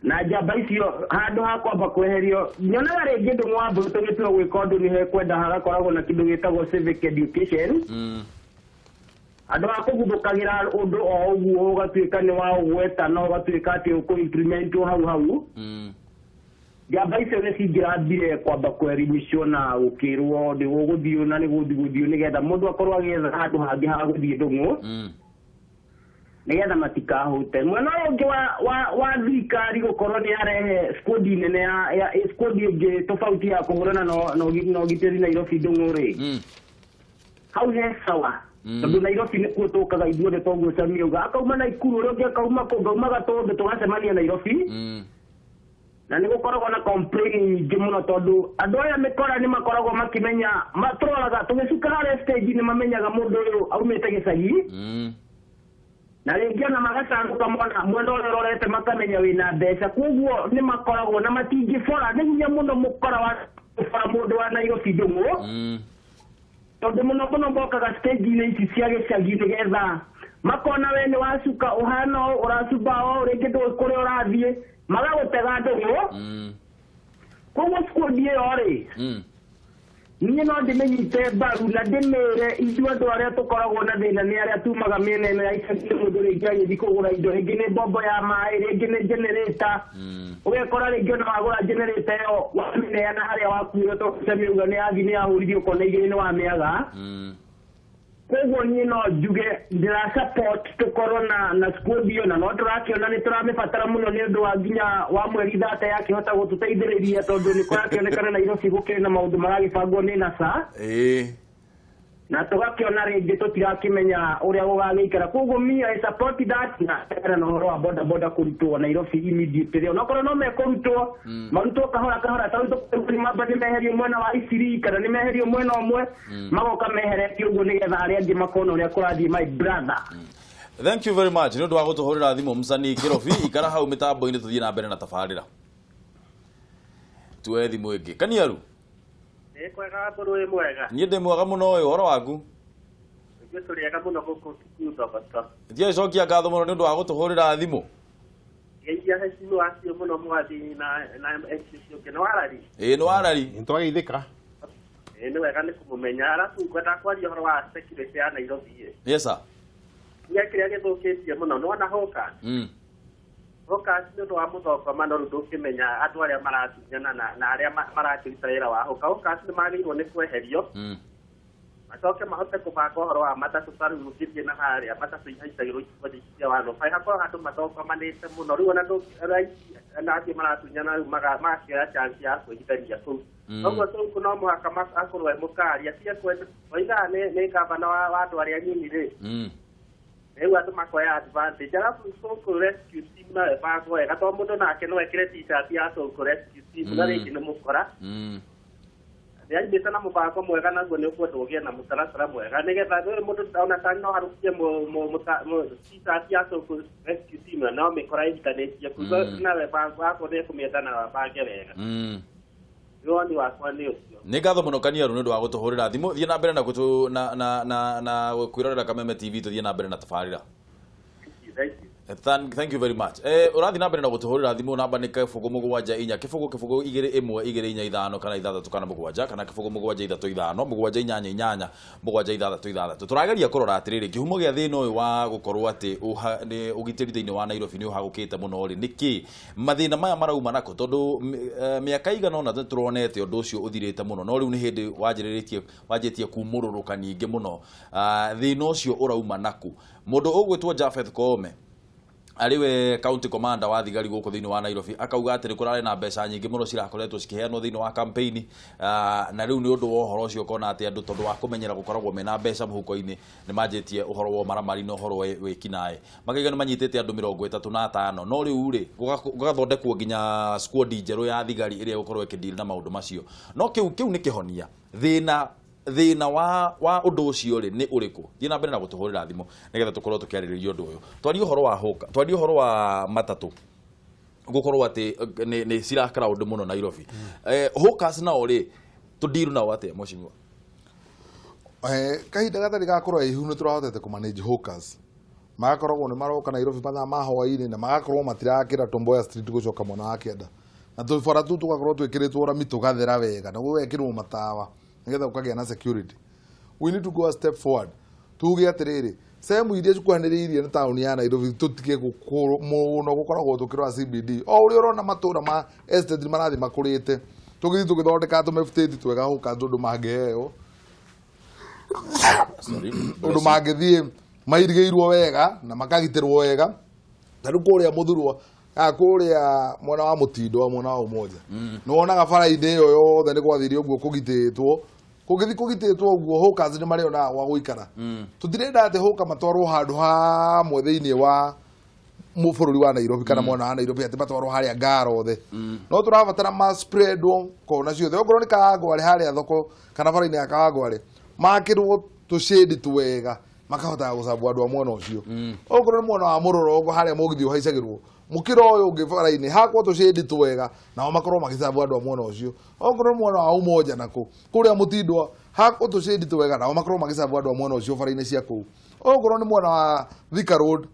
Na njamba icio handũ ha kwamba kweherio, nyonaga rĩngĩ, Ndũng'ũ wa Mbũrũ, tũgĩtua gwĩka ũndũ nĩ hekwenda hagakoragwo na kĩndũ gĩtagwo civic education. Andũ a kũguthũkagĩra ũndũ o ũguo ũgatuĩka nĩ wa ũgweta na ũgatuĩka atĩ ũkũ implement hau hau. Njamba icio nĩ cingĩrambire kwamba kwerimicwo na gũkĩrwo nĩ gũgũthiĩ na nĩ gũthiĩ gũthiĩ nĩgetha mũndũ akorwo agĩetha handũ hangĩ ha gũthiĩ, Ndũng'ũ, nĩgetha matikahũte. Mwena ũyũ ũngĩ wa thirikari gũkorwo nĩ yarehe squad nene ya squad ĩngĩ tofauti ya kũhũrana na ũgitĩri Nairobi, Ndũng'ũ rĩ, hau he sawa, tondũ Nairobi nĩkuo tũkaga ithuothe. Toguo Sami auga akauma Naikuru, ũrĩa ũngĩ akauma kũ, ngauma Gatũndũ, tũgacemania Nairobi, na nĩ gũkoragwo na complain nyingĩ mũno tondũ andũ aya mĩkora nĩ makoragwo makĩmenya matũroraga tũgĩcuka harĩa stage, nĩ mamenyaga mũndũ ũyũ aumĩte gĩcagi, na rĩngĩ ona magacanũka mona mwena ũrĩa ũrorete makamenya wĩna mbeca. Koguo nĩ makoragwo na matingĩbora, nĩ hinya mũno mũkora wa kũbora mũndũ wa Nairobi, Ndũng'ũ. Tondũ mũno mũno mokaga stage-inĩ ici cia gĩcagi nĩgetha makona we nĩ wacuka ũhana ũũ ũracuba ũũ rĩngĩ ndũĩ kũrĩa ũrathiĩ magagũtega ndũgũ. Koguo squad ĩyo rĩ, niĩ no ndĩmĩnyite mbaru na ndĩmĩre ithuĩ andũ arĩa tũkoragwo na thĩna nĩ arĩa tumaga mĩena ĩno ya icagi mũndũ rĩngĩ agĩthiĩ kũgũra indo rĩngĩ nĩ mbombo ya maĩ rĩngĩ nĩ generator ũgekora rĩngĩ ona wagũra generator ĩyo wamĩneana harĩa wakuire tondũ cemiuga nĩ yathi nĩ yahũrithio ũkona igĩrĩ nĩ wamĩaga. Koguo niĩ no njuge ndĩra support tũkorwo na squad ĩyo na no tũrakĩona nĩ tũramĩbatara mũno nĩ ũndũ wa nginya wa mweri thate yakĩhota gũtũteithĩrĩria tondũ nĩ kũrakĩonekana Nairobi gũkĩrĩ na maũndũ maragĩbangwo nĩ NASA. Na tũgakĩona rĩngĩ tũtirakĩmenya ũrĩa gũgagĩikara. Koguo me I support that na na ũhoro wa boda boda kũrutwo Nairobi immediately onokorwo no mekũrutwo marutwo kahora kahora tondũ mamba nĩ meherio mwena wa Isiri kana nĩ meherio mwena ũmwe magoka meheretio ũguo nĩgetha arĩa angĩ makona ũrĩa kũrathiĩ my brother. Thank you very much nĩ ũndũ wa gũtũhũrĩra thimũ msanii Kĩrobi. Ikara hau mĩtambo-inĩ tũthiĩ na mbere na tabarĩra. Tuoe thimũ ĩngĩ. Kaniaru. Nĩ kwega mbũrũ ĩ mwega. Niĩ ndĩ mwega mũno ũyũ ũhoro waku. Ithuĩ tũrĩ ega mũno gũkũ Kikuyu Thogoto. Ndiagĩcokia ngatho mũno nĩ ũndũ wa gũtũhũrĩra thimũ. Ngeithia hecimu acio mũno mwathi na MC ũcio ũngĩ nĩ warari. Ĩĩ nĩ warari. Nĩ twageithĩka. Ĩĩ nĩ wega nĩ kũmũmenya. Arabu ngwenda kwaria ũhoro wa security ya Nairobi ĩ. Yes sir. Nĩ kĩrĩa gĩthũkĩtie mũno nĩ wona hũka. Hũka nĩ ũndũ wa mũthongomano rĩu ndũngĩmenya andũ arĩa maratunyana na arĩa marakĩruta wĩra wa hũka. Hũka nĩ magĩrĩirwo nĩ kweherio macoke mahote kũbanga ũhoro wa matatũ ta rĩu ũngĩthiĩ na harĩa matatũ ihaicagĩrwo ikundi cia wano bai hakorwo andũ mathongomanĩte mũno rĩu ona na acio maratunyana rĩu magakĩoya chance ya kwĩhithania kũu. Koguo Sonko no mũhaka akorwo e mũkari atige kwenda oigaga nĩ gavana wa andũ arĩa anini rĩ rĩu andũ makoya advantage. Arabu Sonko Rescue Team nayo ĩbangwo wega tondũ mũndũ nake no ekĩre t-shirt ya Sonko Rescue Team na rĩngĩ nĩ mũkora. Nĩaumĩte na mũbango mwega naguo nĩ ũkwenda ũgĩe na mũtaratara mwega nĩgetha ndũrĩ mũndũ ona ta no harũkie t-shirt ya Sonko Rescue Team na no mĩkora ĩhitanĩtie kũu nawe bango akorwo nĩ ekũmĩenda na bange wega. Woni wakwa nĩ ũcio. Nĩ ngatho mũno Kaniaru nĩ ũndũ wa gũtũhũrĩra thimũ. Thiĩ na mbere na na kwĩrorera Kameme TV tũthiĩ na mbere na tabarĩra. Thank you very much. Ũrathiĩ na mbere na gũtũhũrĩra thimũ namba nĩ 0 7 4 0 0 2 1 2 4 5 kana 6 kana 7 kana 0 7 3 5 7 8 8 7 6 6. Tũrageria kũrora atĩrĩrĩ kĩhumo gĩa thĩna ũyũ wa gũkorwo atĩ nĩ ũgitĩri thĩinĩ wa Nairobi nĩ ũhagũkĩte mũno rĩ nĩkĩ mathĩna maya marauma nako tondũ mĩaka igana ũna tũronete ũndũ ũcio ũthirĩte mũno no rĩu nĩ hĩndĩ wanjĩtie kumũrũrũka nyingĩ mũno. Thĩna ũcio ũrauma naku. Mũndũ ũgwĩtwo Japheth Koome arĩ we county commander wa thigari gũkũ thĩinĩ wa Nairobi akauga atĩ nĩ kũrarĩ na mbeca nyingĩ mũno cirakoretwo cikĩheanwo thĩinĩ wa campaign na rĩu nĩ ũndũ wa ũhoro ũcio ũkona atĩ andũ tondũ wa kũmenyera gũkoragwo mena mbeca mũhuko-inĩ nĩ manjĩtie ũhoro wa ũmaramari na ũhoro wa wĩkinaĩ makaiga nĩ manyitĩte andũ 35 no rĩu rĩ gũgathondekwo nginya squad njerũ ya thigari ĩrĩa ĩgũkorwo ĩkĩdeal na maũndũ macio no kĩu nĩ kĩhonia thĩna wa ũndũ ũcio rĩ nĩ ũrĩkũ. Thiĩ na mbere na gũtũhũrĩra thimũ nĩgetha tũkorwo tũkĩarĩrĩria ũndũ ũyũ. Twarie ũhoro wa hũka, twarie ũhoro wa matatũ gũkorwo atĩ nĩ cira crowd mũno Nairobi. Hawkers nao rĩ tũndiru nao atĩa mheshimiwa? Kahinda gatarĩ ga kũraihu nĩ tũrahotete kũ manage hawkers. Magakoragwo nĩ maroka Nairobi mathaa ma hwaĩ-inĩ na magakorwo matirakĩra Tom Mboya Street gũcoka mwena wa kĩanda na tũbara tũu tũgakorwo twĩkĩrĩtwo rami tũgathera wega na gũgekĩrwo matawa nĩgetha ũkagĩa na security. We need to go a step forward. Tuge atĩrĩrĩ sehemu iria cikuhanĩrĩirie na taũni ya Nairobi tũtige mũno gũkoragwo tũkĩrora CBD o ũrĩa ũrona matũra ma estate marathiĩ makũrĩte tũgĩthiĩ tũgĩthondeka tũmĩbutĩti twega hũka tondũ mangĩheo ũndũ mangĩthiĩ mairigĩirwo wega na makagitĩrwo wega ta rĩu kũrĩa Mũthurwa kũrĩa mwena wa Mũtindo wa mwena wa Umoja nĩ wonaga bara-inĩ ĩyo yothe nĩ gwathire ũguo kũgitĩtwo kũgĩthiĩ kũgitĩtwo ũguo hawkers nĩ marĩonaga gwa gũikara. Tũtirenda atĩ hawker matwarwo handũ hamwe thĩinĩ wa bũrũri wa Nairobi kana mwena wa Nairobi atĩ matwarwo harĩa Ngara othe no tũrabatara ma spreadwo kona ciothe okorwo nĩ Kawangware harĩa thoko kana bara-inĩ ya Kawangware makĩrwo tũcĩndi twega makahotaga gũcambwo andũ a mwena ũcio. Okorwo nĩ mwena wa Mũrorong'o harĩa mũgithi ũhaicagĩrwo Mũkĩra ũyũ ũngĩ bara-inĩ hakwo tũcĩndi twega, nao makorwo magĩcabu andũ a mwena ũcio. Okorwo mwena wa Umoja nako kũrĩa Mũtindwa hakwo tũcĩndi twega, nao makorwo magĩcabu andũ a mwena ũcio bara-inĩ cia kũu. Okorwo nĩ mwena wa Thika Road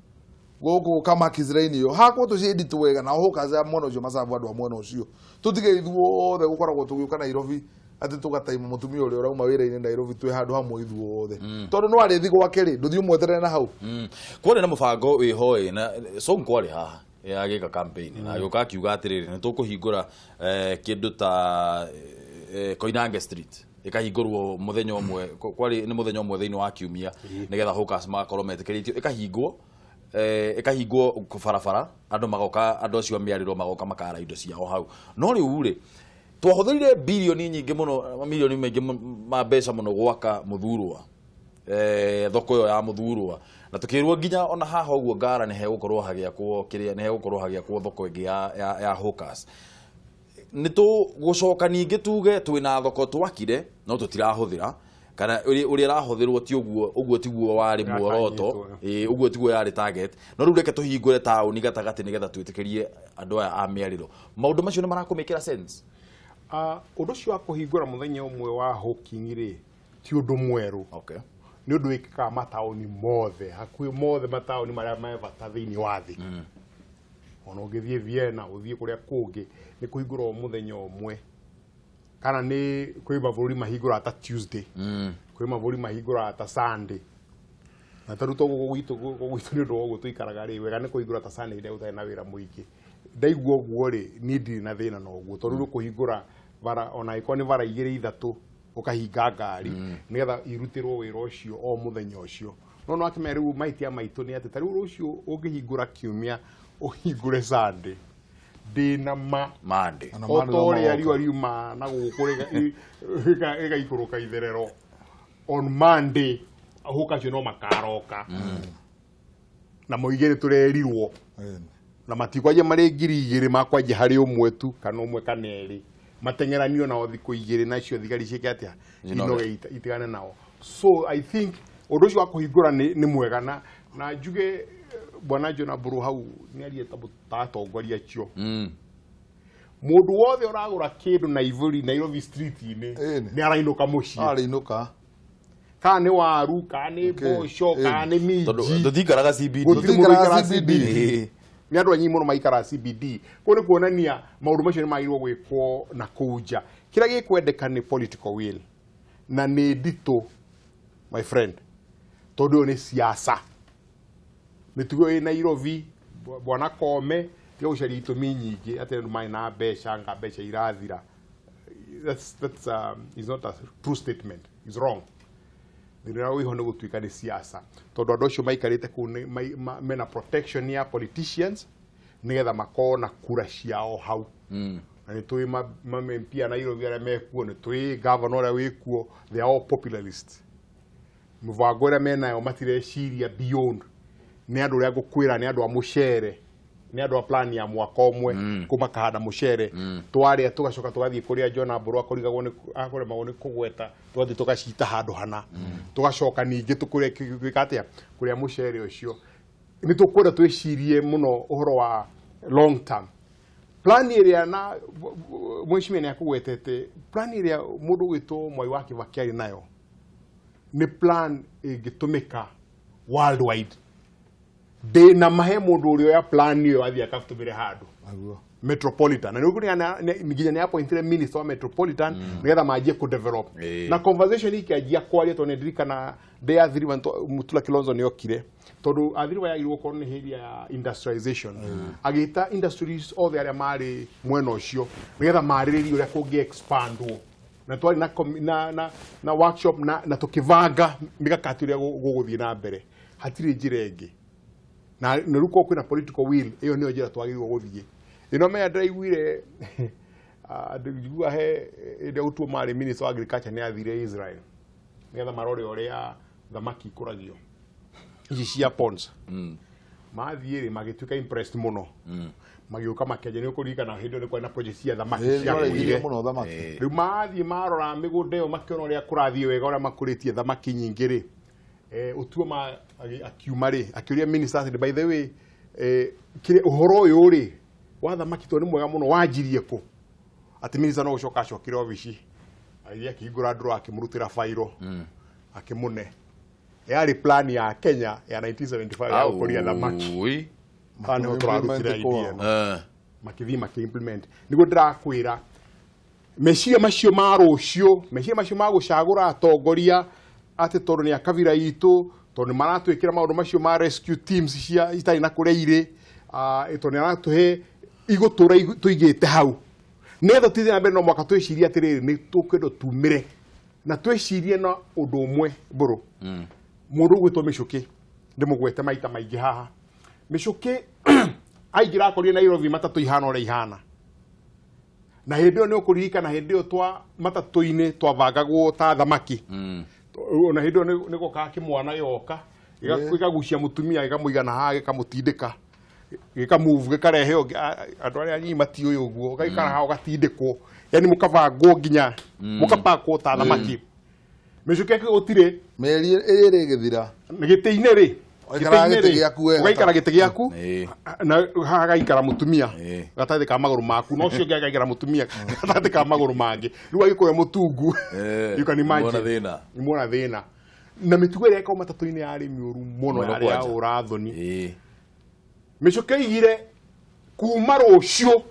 gũkũ Kamakis Lane ĩyo hakwo tũcĩndi twega, nao hũkaca a mwena ũcio macabu andũ a mwena ũcio. Tũtige ithuothe gũkoragwo tũgĩũka Nairobi atĩ tũgataima mũtumia ũrĩa ũrauma wĩra-inĩ Nairobi twĩ handũ hamwe ithuothe, tondũ no arĩthi gwake rĩ, ndũthiĩ ũmweterere na hau. Kwarĩ na mũbango wĩho ĩ na Sonko arĩ haha agĩka campaign na agĩũka akiuga atĩrĩrĩ, nĩ tũkũhingũra kĩndũ ta Koinange Street ĩkahingũrwo mũthenya ũmwe, kwarĩ nĩ mũthenya ũmwe thĩinĩ wa kiumia, nĩgetha hawkers magakorwo metĩkĩrĩtio, ĩkahingwo barabara, andũ magoka, andũ acio a mĩarĩro magoka makara indo ciao hau. No rĩu rĩ, twahũthĩrire bilioni nyingĩ mũno, mamilioni maingĩ ma mbeca mũno gwaka Mũthurwa, thoko ĩyo ya Mũthurwa, na tukĩrwo nginya ona haha ũguo Ngara nĩ hegũkorwo hagĩakwo kĩrĩa, nĩ hegũkorwo hagĩakwo thoko ĩngĩ ya hawkers. Nĩ tũgũcoka ningĩ tuge twĩna thoko twakire no tũtirahũthĩra, kana ũrĩa ĩrahũthĩrwo ti ũguo, ũguo tiguo warĩ muoroto, ũguo tiguo yarĩ target. No rĩu reke tũhingũre taũni gatagatĩ nĩgetha twĩtĩkĩrie andũ aya a mĩarĩro. Maũndũ macio nĩ marakũmĩkĩra sense? Ũndũ ũcio wa kũhingũra mũthenya ũmwe wa hawking rĩ, ti ũndũ mwerũ. Nĩ ũndũ wĩkĩkaga mataũni mothe, hakuhĩ mothe mataũni marĩa me bata thĩinĩ wa thĩ. Ona ũngĩthiĩ Vienna, ũthiĩ kũrĩa kũngĩ, nĩ kũhingũrwo mũthenya ũmwe. Kana nĩ kwĩ mabũrũri mahingũraga ta Tuesday. Kwĩ mabũrũri mahingũraga ta Sunday. Na ta rĩu to gũkũ gwitũ, gũkũ gwitũ nĩ ũndũ wa ũguo tũikaraga rĩ, wega nĩ kũhingũra ta Sunday hĩndĩ ĩrĩa gũtarĩ na wĩra mũingĩ. Ndaigua ũguo rĩ, niĩ ndirĩ na thĩna na ũguo, tondũ rĩu kũhingũra bara, ona angĩkorwo nĩ bara igĩrĩ ithatũ, ũkahinga ngari, nĩgetha irutĩrwo wĩra ũcio o mũthenya ũcio. No no akĩmenya rĩu mahĩtia maitũ nĩ atĩ ta rĩu rũciũ ũngĩhingũra kiumia, ũhingũre Sunday, ndĩna ma Monday. Ona o Monday ta no ũrĩa magoka. riũa riuma na gũkũ rĩgaikũrũka itherero on Monday, ahũka acio no makaroka. Na moige nĩ tũrerirwo. Na matikwanjia marĩ 2000, makwanjia harĩ ũmwe tu, kana ũmwe kana erĩ. Mateng'eranio nao thikũ igĩrĩ, nacio thigari ciĩke atĩa? Inoge. Inoge itigane nao. So I think ũndũ ũcio wa kũhingũra nĩ mwega, na njuge bwana Jonah Mburu hau nĩ arie ta atongoria acio. Mũndũ wothe ũragũra kĩndũ Nairobi street-inĩ, nĩ arainũka mũciĩ. Arainũka. Kana nĩ waru, kana nĩ mboco, kana nĩ minji. Tondũ tũtikaraga CBD. Gũtirĩ mũndũ ũikaraga Tũtikaraga CBD. CBD. Nĩ andũ anyinyi mũno maikaraga CBD. Kũu nĩ kuonania maũndũ macio nĩ magĩrĩirwo gwĩkwo na kũu nja. Kĩrĩa gĩkwendeka nĩ political will. Na nĩ nditũ, my friend. Tondũ ũyũ nĩ siasa. Mĩtugo ĩ Nairobi, bwana Kome, tiga gũcaria itũmi nyingĩ atĩ andũ marĩ na mbeca, anga mbeca irathira. That's is not a true statement. It's wrong. Thĩna ũrĩa wĩho nĩ gũtuĩka nĩ siasa. Tondũ andũ acio maikarĩte kũu nĩ mena protection ya politicians, nĩgetha makorwo na kura ciao hau. Na nĩ tũĩ ma MP a Nairobi arĩa mekuo, nĩ tũĩ governor ũrĩa wĩkuo, they are all populists. Mũbango ũrĩa menayo matireciria beyond. Nĩ andũ ũrĩa ngũkwĩra, nĩ andũ a mũcere, nĩ andũ a plan ya mwaka ũmwe, kũ makahanda mũcere. Twarĩa tũgacoka tũgathiĩ kũrĩa Jonah Mburu akorigagwo nĩ akũremagwo nĩ kũgweta, tũgathiĩ tũgacita handũ hana. Tũgacoka ningĩ tũkũrĩa gwĩka atĩa? Kũrĩa mũcere ũcio. Nĩ tũkwenda twĩcirie mũno ũhoro wa long term. Plan ĩrĩa na mheshimiwa nĩ akũgwetete, plan ĩrĩa mũndũ ũgwĩtwo Mwai wa Kibaki arĩ nayo nĩ plan ĩngĩtũmĩka worldwide. Ndĩna mahe mũndũ ũrĩa oya plan ĩyo athiĩ akatũmĩre handũ. Metropolitan. Na nĩguo nginya nĩ appointire minister wa Metropolitan, nĩgetha manjie kũ develop. Na conversation ikĩanjia kwaria, tondũ nĩ ndirikana ndĩ Athi River, Mutula Kilonzo nĩ okire. Tondũ Athi River yagĩrĩirwo gũkorwo nĩ area ya industrialization. Agĩta industries othe arĩa marĩ mwena ũcio, nĩgetha marĩrĩrie ũrĩa kũngĩ expandwo. Na twarĩ na workshop na tũkĩbanga mĩkakati ũrĩa gũgũthiĩ na mbere. Hatirĩ njĩra ĩngĩ. Na nĩ rĩu korwo kwĩna political will, ĩyo nĩyo njĩra twagĩrĩirwo gũthiĩ. Ĩno menya ndĩraiguire, njiguaga he hĩndĩ ĩrĩa Otuoma marĩ minister wa agriculture nĩ athire Israel nĩgetha marore ũrĩa thamaki ikũragio ici cia ponds. Mathiĩ rĩ, magĩtuĩka impressed mũno. Magĩũka makĩanjia, nĩ ũkũririkana hĩndĩ ĩyo nĩ kwarĩ na project cia thamaki cia Nĩmarĩithirie kũire. mũno thamaki. Rĩu mathiĩ marora mĩgũnda ĩyo makĩona ũrĩa kũrathiĩ wega, ũrĩa makũrĩtie thamaki nyingĩ rĩ. Otuoma akiuma rĩ, akĩũria minister atĩrĩ, by the way, Kire uhoro uyu ri wa thamaki to ni mwega muno wanjirie ku ati minister no gucoka acokire obici agithie akihingura ndro akimurutira fairo akimune yari plan ya Kenya ya 1975 ya gukuria thamaki haha niho turarutira idea makithii maki-implement niguo ndirakwira meciria macio ma rucio meciria macio ma gucagura atongoria ati tondu ni a kabira itu tondu ni maratwikira maundu macio ma rescue teams cia itari na kuria iri tondu ni aratuhe igutura tuigite hau netha tuthie na mbere no mwaka twicirie atiriri ni tukwenda tumire na twicirie na undu umwe mburu mundu ugwitwo Michuki ndimugwete maita maingi haha Michuki aingira akorire Nairobi matatu ihana uria ihana na hindi iyo ni ukuririkana hindi iyo twa matatu-ini twabangagwo ta thamaki ona hindi iyo ni gukaga kimwana yoka gikagucia mutumia gikamuigana haha gikamutindika gikamove gikarehe andu aria nyinyi matiũĩ ũguo ũgaikara haha ũgatindĩkwo yani mũkabangwo nginya mũkapakwo ta thamaki Michuki gũtirĩ mĩeri ĩrĩ ĩgĩthira gĩtĩ-inĩ rĩ ũgaikara gĩtĩ gĩaku na haha hagaikara mũtumia gatagatĩ ka magũrũ maku na ũcio ũngĩ agaikara mũtumia gatagatĩ ka magũrũ mangĩ rĩu agĩkũhe mũtungu you can imagine muona thĩna na mĩtugo ĩrĩa ĩkoragwo matatũ-inĩ yarĩ mĩũru mũno yarĩ ya ũra-thoni Michuki oigire kuma rũciũ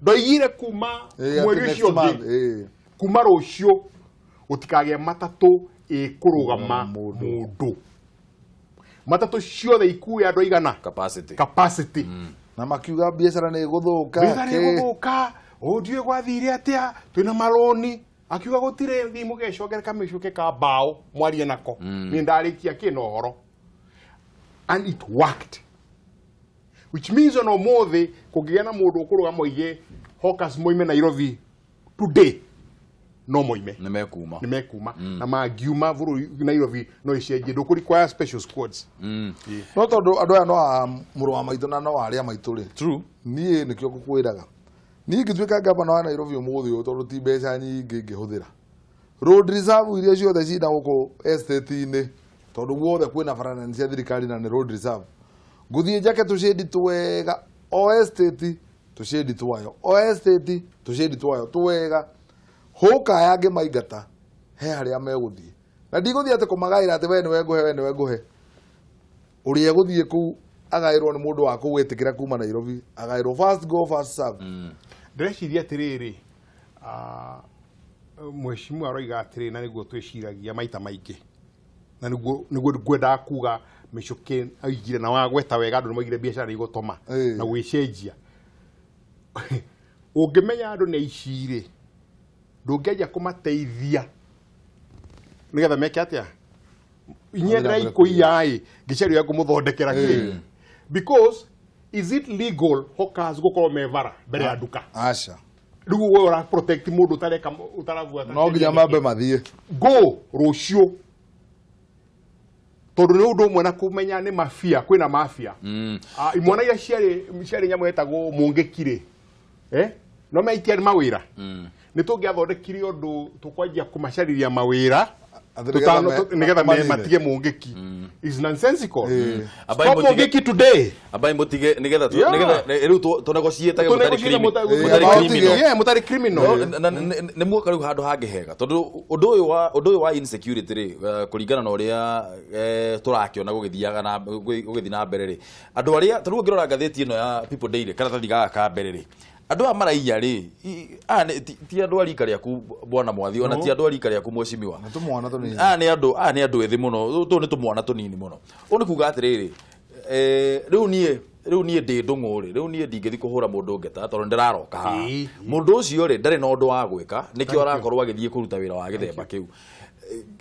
ndoigire kuma mweri ũcio ũngĩ kuma rũciũ gũtikagĩe matatũ ĩkũrũgama mũndũ matatu ciothe ikue andu aigana capacity na makiuga biacara ni iguthuka biacara iguthuka ndiũĩ gwathire atia twina maroni akiuga gutire thi mugecongera kamicuke ka mbao mwarie nako ni ndarikia ki na uhoro and it worked which means ona umuthi kungigia na mundu ukuruga moige hawkers moime Nairobi today no moime ni mekuma na mangiuma bururi Nairobi no icenjie ndũkũ require special squads no tondu andu aya no a mũrũ wa maitũ na no aria maitũ rĩ true niĩ nĩkĩo ngũkwĩraga niĩ ngĩtuĩka gavana wa Nairobi ũmũthĩ ũyũ tondũ ti mbeca nyingĩ ingĩhũthĩra road reserve iria ciothe cina gũkũ estate-inĩ tondũ guothe kwĩna bara nene cia thirikari na nĩ road reserve ngũthiĩ njake tũcĩndi twega o estate tũcĩndi twayo o estate tũcĩndi twayo twega huka aya ngĩmaingata he harĩa megũthiĩ na ndigũthiĩ atĩ kũmagaĩra atĩ we nĩwe ngũhe we nĩwe ngũhe ũrĩa egũthiĩ kũu agaĩrwo nĩ mũndũ wa kũu wĩtĩkĩra kuma Nairobi agaĩrwo first go first serve ndĩreciria atĩrĩrĩ mheshimiwa aroiga atĩrĩ na nĩguo twĩciragia maita maingĩ na nĩguo ngwendaga kuga Michuki oigire na wagweta wega andũ nĩmoigire biacara nĩ igũtoma na gwĩcenjia ũngĩmenya andũ nĩ aici rĩ ndũngĩanjia kũmateithia nĩgetha meke atĩa inyuĩ ndĩraikũiya ĩ ngĩcaria ũrĩa ngũmũthondekera kĩ because is it legal hawkers gũkorwo me bara mbere ya nduka aca rĩu we ũra protect mũndũ ũtareka ũtarabuata no nginya mambe mathiĩ go rũciũ tondũ nĩ ũndũ ũmwe na kũmenya nĩ mafia kwĩna mafia imwana iria ciarĩ nyamũ yetagwo mũngĩki rĩ no meitiarĩ mawĩra nĩ tũngĩathondekire ũndũ tũkwanjia kũmacarĩria mawĩra nigetha matige mũngĩki is nonsensical stop mũngĩki today abai mutige nigetha nigetha riu tũnegotiate mũtarĩ criminal nĩ muoka rĩu handũ hangĩ hega tondũ ũndũ ũyũ wa insecurity rĩ kũringana na ũrĩa tũrakĩona gũgĩthiaga na gũgĩthiĩ na mbere rĩ andũ arĩa ta rĩu ũngĩrora ngathĩti ĩno ya People Daily karatathi gaka ka mbere rĩ andũ aya maraiya rĩ aya ti andũ a rika rĩaku bwana Mwathi ona ti andũ a rika rĩaku mheshimiwa aya nĩ andũ ethĩ mũno tũũ nĩ tũmwana tũnini mũno ũũ nĩ kuga atĩrĩrĩ rĩu niĩ ndĩ ndũng'ũ rĩ rĩu niĩ ndingĩthiĩ kũhũra mũndũ ngeta tondũ ndĩraroka haha mũndũ ũcio rĩ ndarĩ na ũndũ wa gwĩka nĩkĩo arakorwo agĩthiĩ kũruta wĩra wa gĩthemba kĩu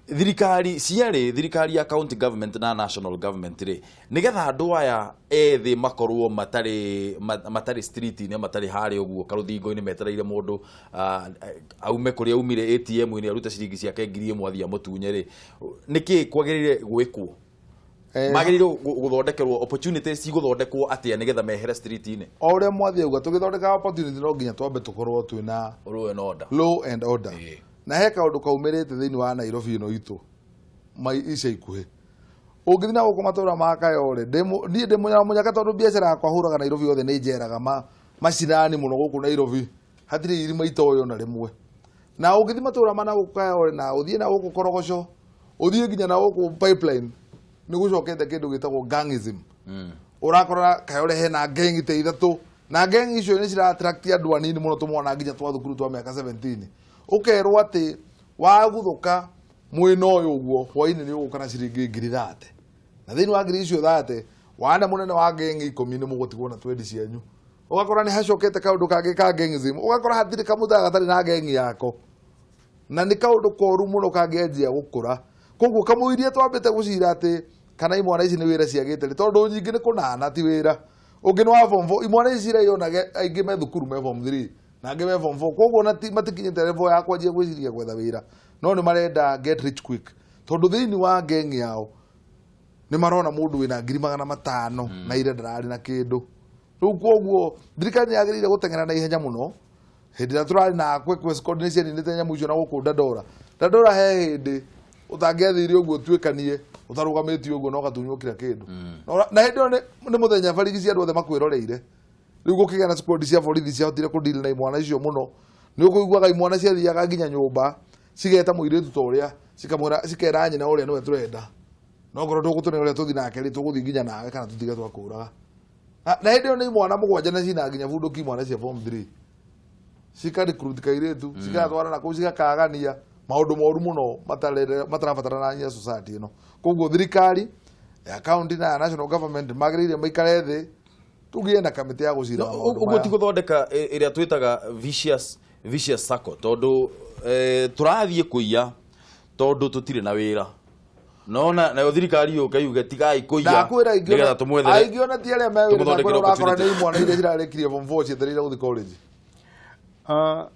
thirikari ciarĩ thirikari ya county government na national government rĩ nigetha andũ aya ethĩ makorwo matarĩ street-inĩ matarĩ harĩa ũguo karũthingo-inĩ metereire mũndũ aume kũrĩa aumire ATM-inĩ arute ciringi ciake 1000 athiĩ amũtunye rĩ nĩkĩ kwagĩrĩire gwĩkwo magĩrĩirwo gũthondekerwo opportunities cigũthondekwo atĩa nigetha mehere street-inĩ o ũrĩa Mwathi auga tũgĩthondeka opportunity no nginya twambe tũkorwo twĩna law and order law and order na he kaundu kaumĩrĩte thĩinĩ wa Nairobi ĩno itũ ica ikuhĩ Ũngĩthiĩ na gũkũ matũra ma Kayole, niĩ ndĩ mũnyaka tondũ biacara yakwa hũraga Nairobi yothe nĩ njeraga macinani mũno gũkũ Nairobi. Hatirĩ irima itoĩ ona rĩmwe. Na ũngĩthiĩ matũra ma na gũkũ Kayole na ũthiĩ na gũkũ Korogoco, ũthiĩ nginya na gũkũ Pipeline, nĩ gũcokete kĩndũ gĩtagwo gangism. Ũrakora Kayole hena gang ta ithatũ, na gang icio nĩ cira attract andũ anini mũno tũmwana nginya twa thukuru twa mĩaka 17. Ũkerwo atĩ waguthũka mwena ũyũ ũguo hwainĩ nĩ ũgũka na ciringi 30,000. Na thĩinĩ wa ngiri icio 30, wana mũnene wa gang 10 nĩ mũgũtigwo na 20 cianyu. Ũgakora nĩ hacokete kaũndũ kangĩ ka gangism. Ũgakora hatirĩ kamũthaa gatarĩ na gang yako. Na nĩ kaũndũ koru mũno kangĩanjia gũkũra. Koguo kamũiria twambĩte gũcira atĩ kana imwana ici nĩ wĩra ciagĩte rĩ, tondũ nyingĩ nĩ kũnana ti wĩra. Ũngĩ nĩ wa form 4, imwana ici cireyonage aingĩ me thukuru me form 3 na angĩ me form 4. Koguo ona matikinyĩte level ya kwanjia gwĩciria gwetha wĩra. No nĩ marenda get rich quick. Tondũ thĩinĩ wa gang yao nĩ marona mũndũ wĩna 500,000 na ira ndararĩ na kĩndũ. Rĩu koguo thirikari nĩ yagĩrĩire gũteng'era na ihenya mũno. Hĩndĩ ĩrĩa tũrarĩ na Kwekwe squad nĩ cianinĩte nyamũ icio na gũkũ Dandora. Dandora he hĩndĩ ũtangĩathire ũguo ũtuĩkanie ũtarũgamĩtie ũguo na ũgatunywo kila kĩndũ. Na hĩndĩ ĩyo nĩ mũthenya barigici andũ othe makwĩroreire. Rĩu gũkĩgĩa na squad cia borithi ciahotire kũdeal na imwana icio mũno. Nĩ ũkũiguaga imwana ciathiaga nginya nyũmba cigeta mũirĩtu ta ũrĩa, cikamwĩra, cikera nyina ũrĩa nĩwe tũrenda. No ngorwo ndũgũtũne ũrĩa tũthiĩ nake rĩ, tũgũthiĩ nginya nawe kana tũtige twakũraga. Na hĩndĩ ĩyo nĩ imwana mũgwanja na cina nginya bunduki imwana cia form 3. Cika recruit kairĩtu, cigatwarana kũu cigakagania maũndũ moru mũno matarabatarana society ĩno. Koguo thirikari ya county na ya national government magĩrĩire maikare thĩ tũgĩe na kamĩtĩ ya gũcira maũndũ Ũguo maya. ti gũthondeka ĩrĩa twĩtaga vicious circle, tondũ tũrathiĩ kũiya tondũ tũtirĩ na wĩra. No nayo thirikari yũke yuge tigai kũiya Ndakwĩra nĩgetha tũmwethere aingĩ ona ti arĩa me wĩra, tũmũthondekere ndakwĩra ũrakora nĩ opportunity. imwana iria cirarĩkirie form 4 cietereire gũthiĩ college.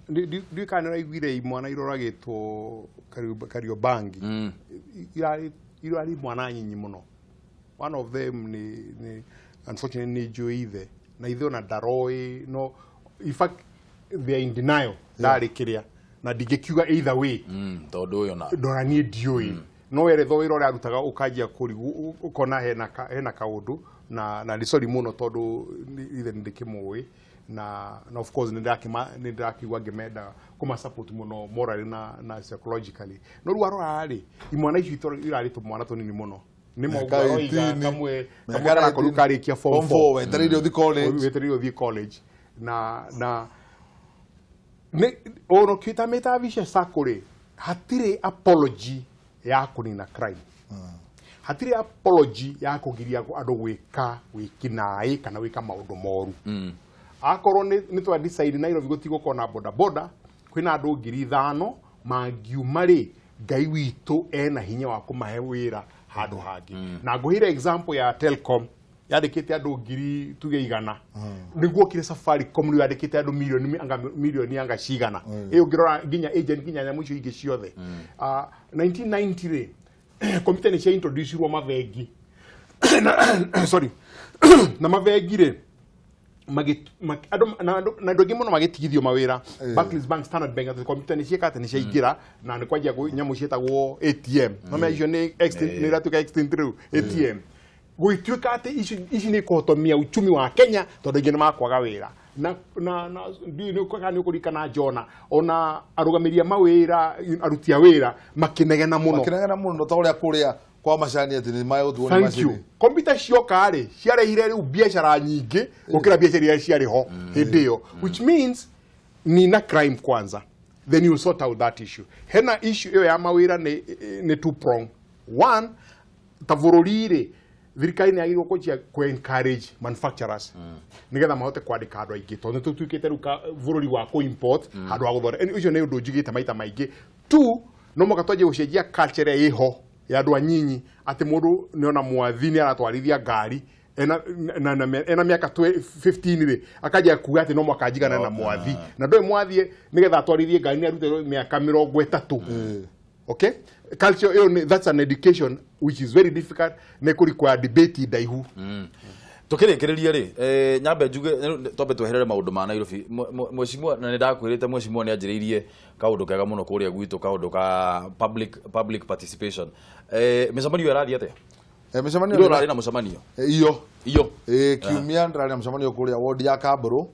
Ndiũĩ kana nĩ ũraiguire imwana iroragĩtwo Kariobangi. Irarĩ imwana nyinyi mũno. One of them nĩ unfortunately nĩ njũĩ ithe, na ithe ona ndaroĩ, no in fact they are in denial, ndarĩ kĩrĩa na ndingĩkiuga either way. Tondũ ũyũ na ndora niĩ ndiũĩ, no werethwo wĩra ũrĩa arutaga ũkanjia kũrigwo, ũkona hena kaũndũ na nĩ sorry mũno tondũ ithe nĩ ndĩkĩmũĩ na of course nĩ ndĩrakĩigua ngĩmenda kũma support mũno morally na psychologically. No rĩu arora rĩ, imwana icio irarĩ tũmwana tũnini mũno. Nĩ Mĩaka maũndũ aroiga 18, kamwe mĩaka karakorwo 19, karĩkia form form 4 4, wetereire ũthiĩ college. Wetereire ũthiĩ college na nĩ ona ũkĩtamĩta vicious circle rĩ, hatirĩ apology ya kũnina crime, hatirĩ apology ya kũgiria andũ gwĩka wĩkinaĩ kana gwĩka maũndũ moru. Akorwo nĩ twa decide Nairobi gũtigũkorwo na boda boda, kwĩna andũ 5,000 mangiuma rĩ, Ngai witũ ena hinya wa kũmahe wĩra handũ hangĩ. Na ngũheire example ya Telcom yandĩkĩte andũ ngiri tuge 100, nĩguo okire Safaricom rĩu yandĩkĩte andũ milioni anga milioni anga cigana. Ĩyo ũngĩrora nginya agent nginya nyamũ icio ingĩ ciothe. 1990 rĩ, computer nĩ cia introduce-irwo mabengi, sorry, na mabengi rĩ andũ na andũ aingĩ mũno magĩtigithio mawĩra, Barclays Bank, Standard Bank, atĩ computer nĩ ciĩka atĩ nĩ ciaingĩra na nĩ kwanjia nyamũ ciĩtagwo ATM. No menya icio nĩ extinct, nĩ iratuĩka extinct rĩu ATM. Gũgĩtuĩka atĩ ici nĩ kũhotomia uchumi wa Kenya tondũ aingĩ nĩ makwaga wĩra. Na na na ndiũĩ nĩ kana nĩ ũkũririkana Jona, ona arũgamĩri a mawĩra, aruti a wĩra makĩnegena mũno. Makĩnegena mũno ta ũrĩa kũrĩa kwa macani atĩ nĩ magũtuo nĩ Thank you. macini. Computer cioka rĩ, ciarehire rĩu biacara nyingĩ gũkĩra biacara iria ciarĩ ho hĩndĩ ĩyo, which means nina crime kwanza, then you sort out that issue. Hena issue ĩyo ya mawĩra nĩ two prong. One, ta bũrũri rĩ, thirikari nĩ yagĩrĩirwo kwanjia kũ encourage manufacturers nĩgetha mahote kwandĩka andũ aingĩ, tondũ nĩ tũtuĩkĩte rĩu bũrũri wa kũ import handũ ha gũthondeka. Ũcio nĩ ũndũ njugĩte maita maingĩ. Two, no mũhaka twanjie gũcenjia culture ĩrĩa ĩho ya andũ anyinyi, atĩ mũndũ nĩona mwathi nĩ aratwarithia ngari ena mĩaka 15 rĩ, akanjia kuga atĩ no mũhaka njigane na mwathi, na ndũĩ mwathi nĩgetha atwarithie ngari nĩ arute mĩaka 30. Okay, culture ĩyo that's an education which is very difficult, nĩ kũ require debate ndaihu. Tukĩrĩkĩrĩria rĩ, nyambe njuge twambe tweherere maũndũ ma Nairobi. Mheshimiwa, na nĩ ndakwĩrĩte mheshimiwa nĩ anjĩrĩirie kaũndũ kega mũno kũrĩa gwitũ, kaũndũ ka public participation. Mĩcemanio ĩrathiĩ atĩa? Mĩcemanio Iro ũrarĩ na mũcemanio? Iyo. Iyo. Kiumia ndĩrarĩ na mũcemanio kũrĩa ward ya Kambũrũ,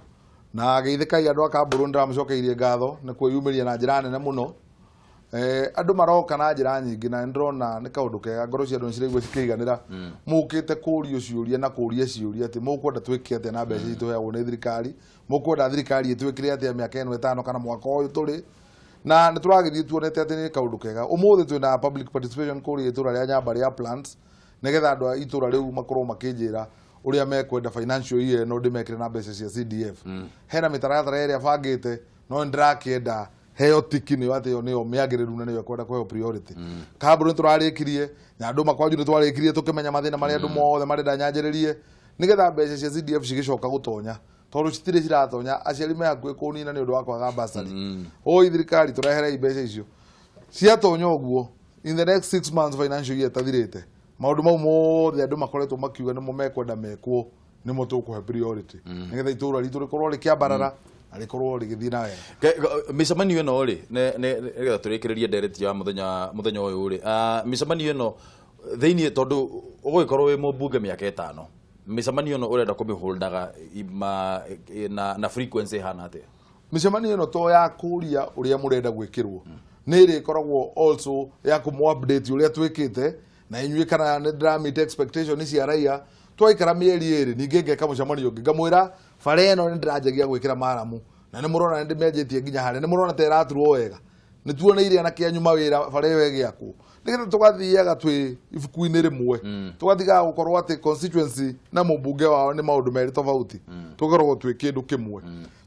na geithĩkai andũ a Kambũrũ, nĩndĩramũcokeirie ngatho nĩ kwĩyumĩria na njĩra nene mũno. Andũ maroka na njĩra nyingĩ na nĩndĩrona nĩ kaũndũ kega, ngoro cia andũ nĩciraigua cikĩiganĩra. Mũkĩte kũrio ciũria na kũria ciũria atĩ mũkwenda twĩke atĩa na mbeca ici tũheagwo nĩ thirikari, mũkwenda thirikari ĩtwĩkĩre atĩa mĩaka ĩno ĩtano kana mwaka ũyũ tũrĩ, na nĩ tũragĩthiĩ tuonete atĩ nĩ kaũndũ kega. Ũmũthĩ twĩna public participation kũrĩa itũra rĩa Nyamba rĩa plants, nĩgetha andũ a itũra rĩu makorwo makĩnjĩra ũrĩa mekwenda financial year ĩno ndĩmekĩre na mbeca cia CDF. Hena mĩtaratara ĩrĩa bangĩte, no nĩndĩrakĩenda heo tiki nĩyo atĩ ĩyo nĩyo mĩagĩrĩru na nĩyo ĩkwenda kũheo priority. Kambũrũ nĩtũrarĩkirie, Nyandũma kwanyu nĩtwarĩkirie tũkĩmenya mathĩna marĩa andũ mothe marenda nyanjĩrĩrie, nĩgetha mbeca cia CDF cigĩcoka gũtonya, tondũ citirĩ ciratonya, aciari me hakuhĩ kũnina nĩ ũndũ wa kwaga bursary. Oi thirikari tũreherei mbeca icio. Ciatonya ũguo, in the next 6 months financial year ĩtathirĩte, maũndũ mau mothe andũ makoretwo makiuga nĩmo mekwenda mekwo, nĩmo tũkũhe priority, nĩgetha itũra ritũ rĩkorwo rĩkĩambarara na rĩkorwo rĩgĩthiĩ na wega. Mĩcemanio ĩno rĩ, nĩgetha tũrĩkĩrĩrie ndereti ya mũthenya ũyũ rĩ, mĩcemanio ĩno thĩiniĩ, tondũ ũgũgĩkorwo wĩ mũmbunge mĩaka ĩtano, mĩcemanio ĩno ũrenda kũmĩholdaga na frequency ĩhana atĩa? Mĩcemanio ĩno to ya kũria ũrĩa mũrenda gwĩkĩrwo, nĩ ĩrĩkoragwo also ya kũmũ update ũrĩa twĩkĩte na inyuĩ, kana nĩ ndĩra meet expectation cia raia. Twaikara mĩeri ĩrĩ ningĩ ngeka mũcemanio ũngĩ, ngamwĩra bara ĩno nĩ ndĩranjagia gwĩkĩra maramu, na nĩ mũrona nĩ ndĩmĩanjĩtie nginya harĩa, nĩ mũrona ta ĩraturwo wega, nĩ tuoneire anake anyu mawĩra bara ĩyo ĩgĩakwo, nĩgetha tũgathiaga twĩ ibuku-inĩ rĩmwe, tũgatigaga gũkorwo atĩ constituency na mũmbunge wao nĩ maũndũ merĩ tofauti, tũkoragwo twĩ kĩndũ kĩmwe,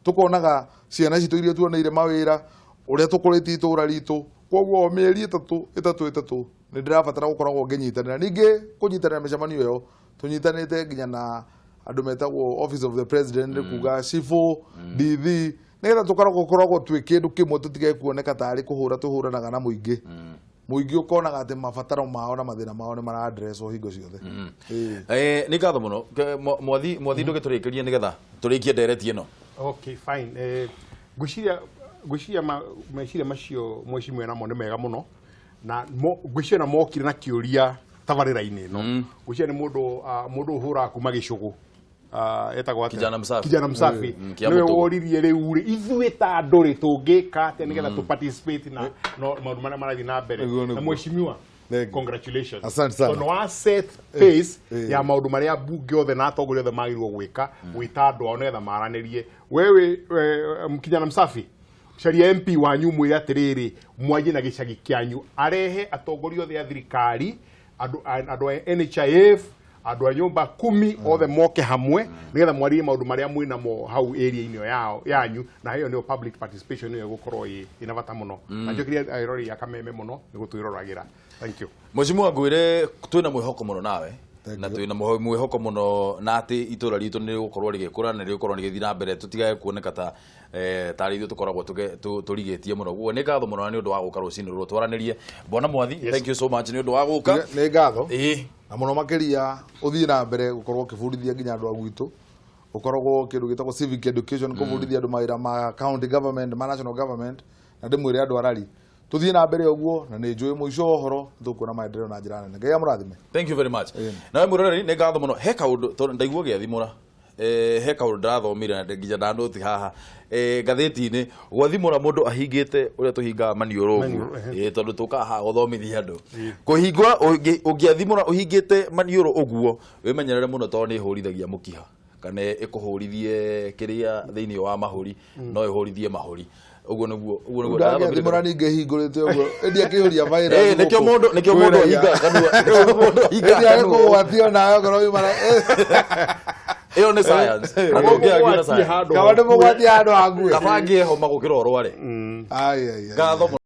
tũkonaga ciana citũ iria tuoneire mawĩra, ũrĩa tũkũrĩtie itũra ritũ. Koguo o mĩeri ĩtatũ ĩtatũ ĩtatũ nĩ ndĩrabatara gũkoragwo ngĩnyitanĩra, ningĩ kũnyitanĩra mĩcemanio ĩyo tũnyitanĩte nginya na andũ metagwo Office of the President, kuga cibũ, DV, nĩgetha tũkoragwo twĩ kĩndũ kĩmwe, tũtige kuoneka tarĩ kũhũra tũhũranaga na mũingĩ. Mũingĩ ũkonaga atĩ mabataro mao na mathĩna mao nĩ mara-addresswo hingo ciothe. Nĩ ngatho mũno. Mwathi ndũgĩtũrĩkĩrie nĩgetha tũrĩkie ndereti ĩno. Okay, fine. Ngwĩciria meciria macio mheshimiwa namo nĩ mega mũno, na ngwĩciria na mokire na kĩũria tabarĩra-inĩ ĩno. Ngwĩciria nĩ mũndũ ũhũraga kuma gĩcũgũ, etagwo atĩa? Kijana Msafi. Kijana Msafi. Nĩwe woririe rĩu rĩ, ithuĩ ta andũ rĩ tũngĩka atĩa nĩgetha tũ participate na maũndũ marĩa marathiĩ na mbere. Na mheshimiwa, congratulations. Asante sana. Tondũ wa set pace ya maũndũ marĩa mbunge othe na atongoria othe magĩrĩirwo gwĩka, gwĩta andũ ao nĩgetha maranĩrie. Wewe Kijana Msafi, caria MP wanyu mwĩre atĩrĩrĩ, mwanjie na gĩcagi kĩanyu, arehe atongoria othe a thirikari, andũ a NHIF, andũ a nyũmba kumi othe moke hamwe nĩgetha mwarie maũndũ marĩa mwĩnamo hau area-inĩ ĩyo yao yanyu, na ĩyo nĩyo public participation nĩyo ĩgũkorwo ĩna bata mũno. Na njokeria erori ya Kameme mũno nĩ gũtwĩroragĩra. Thank you. Mheshimiwa, ngwĩre twĩna mwĩhoko mũno nawe, na twĩna mwĩhoko mũno na atĩ itũra ritũ nĩ rĩgũkorwo rĩgĩkũra na rĩgũkorwo rĩgĩthiĩ na mbere, tũtigage kuoneka ta tarĩ ithuĩ tũkoragwo tũrigĩtie mũno. Guo nĩ ngatho mũno nĩ ũndũ wa gũka rũcinĩ rũrũ twaranĩrie. Bwana Mwathi, thank you so much nĩ ũndũ wa gũka. Nĩ ngatho. Na mũno makĩria ũthiĩ na mbere gũkorwo ũkĩbundithia nginya andũ a gwitũ, ũkoragwo kĩndũ gĩtagwo civic education, kũbundithia andũ mawĩra ma county government, ma national government, na ndĩmwĩre andũ arari tũthiĩ na mbere ũguo, na nĩ njũĩ mũico wa ũhoro tũkuona maendeleo na njĩra nene. Ngai amũrathime. Thank you very much. Nawe mwĩroreri, nĩ ngatho mũno. He kaũndũ tondũ ndaigua gĩathimũra, he kaũndũ ndĩrathomire na nginya ndanoti haha ngathĩti-inĩ, gwathimũra mũndũ ahingĩte ũrĩa tũhingaga maniũrũ ũguo, tondũ tũkaga haha gũthomithia andũ. Kũhingũra ũngĩathimũra ũhingĩte maniũrũ ũguo, wĩmenyerere mũno tondũ nĩ ĩhũrithagia mũkiha, kana ĩkũhũrithie kĩrĩa thĩinĩ wa mahũri, no ĩhũrithie mahũri. Ũguo nĩguo, ũguo nĩguo. Ndangĩathimũra ningĩ hingũrĩte ũguo, ĩndĩ akĩihũria virus. Nĩkĩo mũndũ, nĩkĩo mũndũ ahingaga kanua, nĩkĩo mũndũ ahingaga kanua. Ĩndĩ agĩkũgwatio nawe ngoro yuma. Ĩyo nĩ science. Na ndũngĩagio na science. Kaba ndĩmũgwatie handũ hakuhĩ. Kaba ngĩe homa gũkĩra ũrware. Ai ai. Ngatho.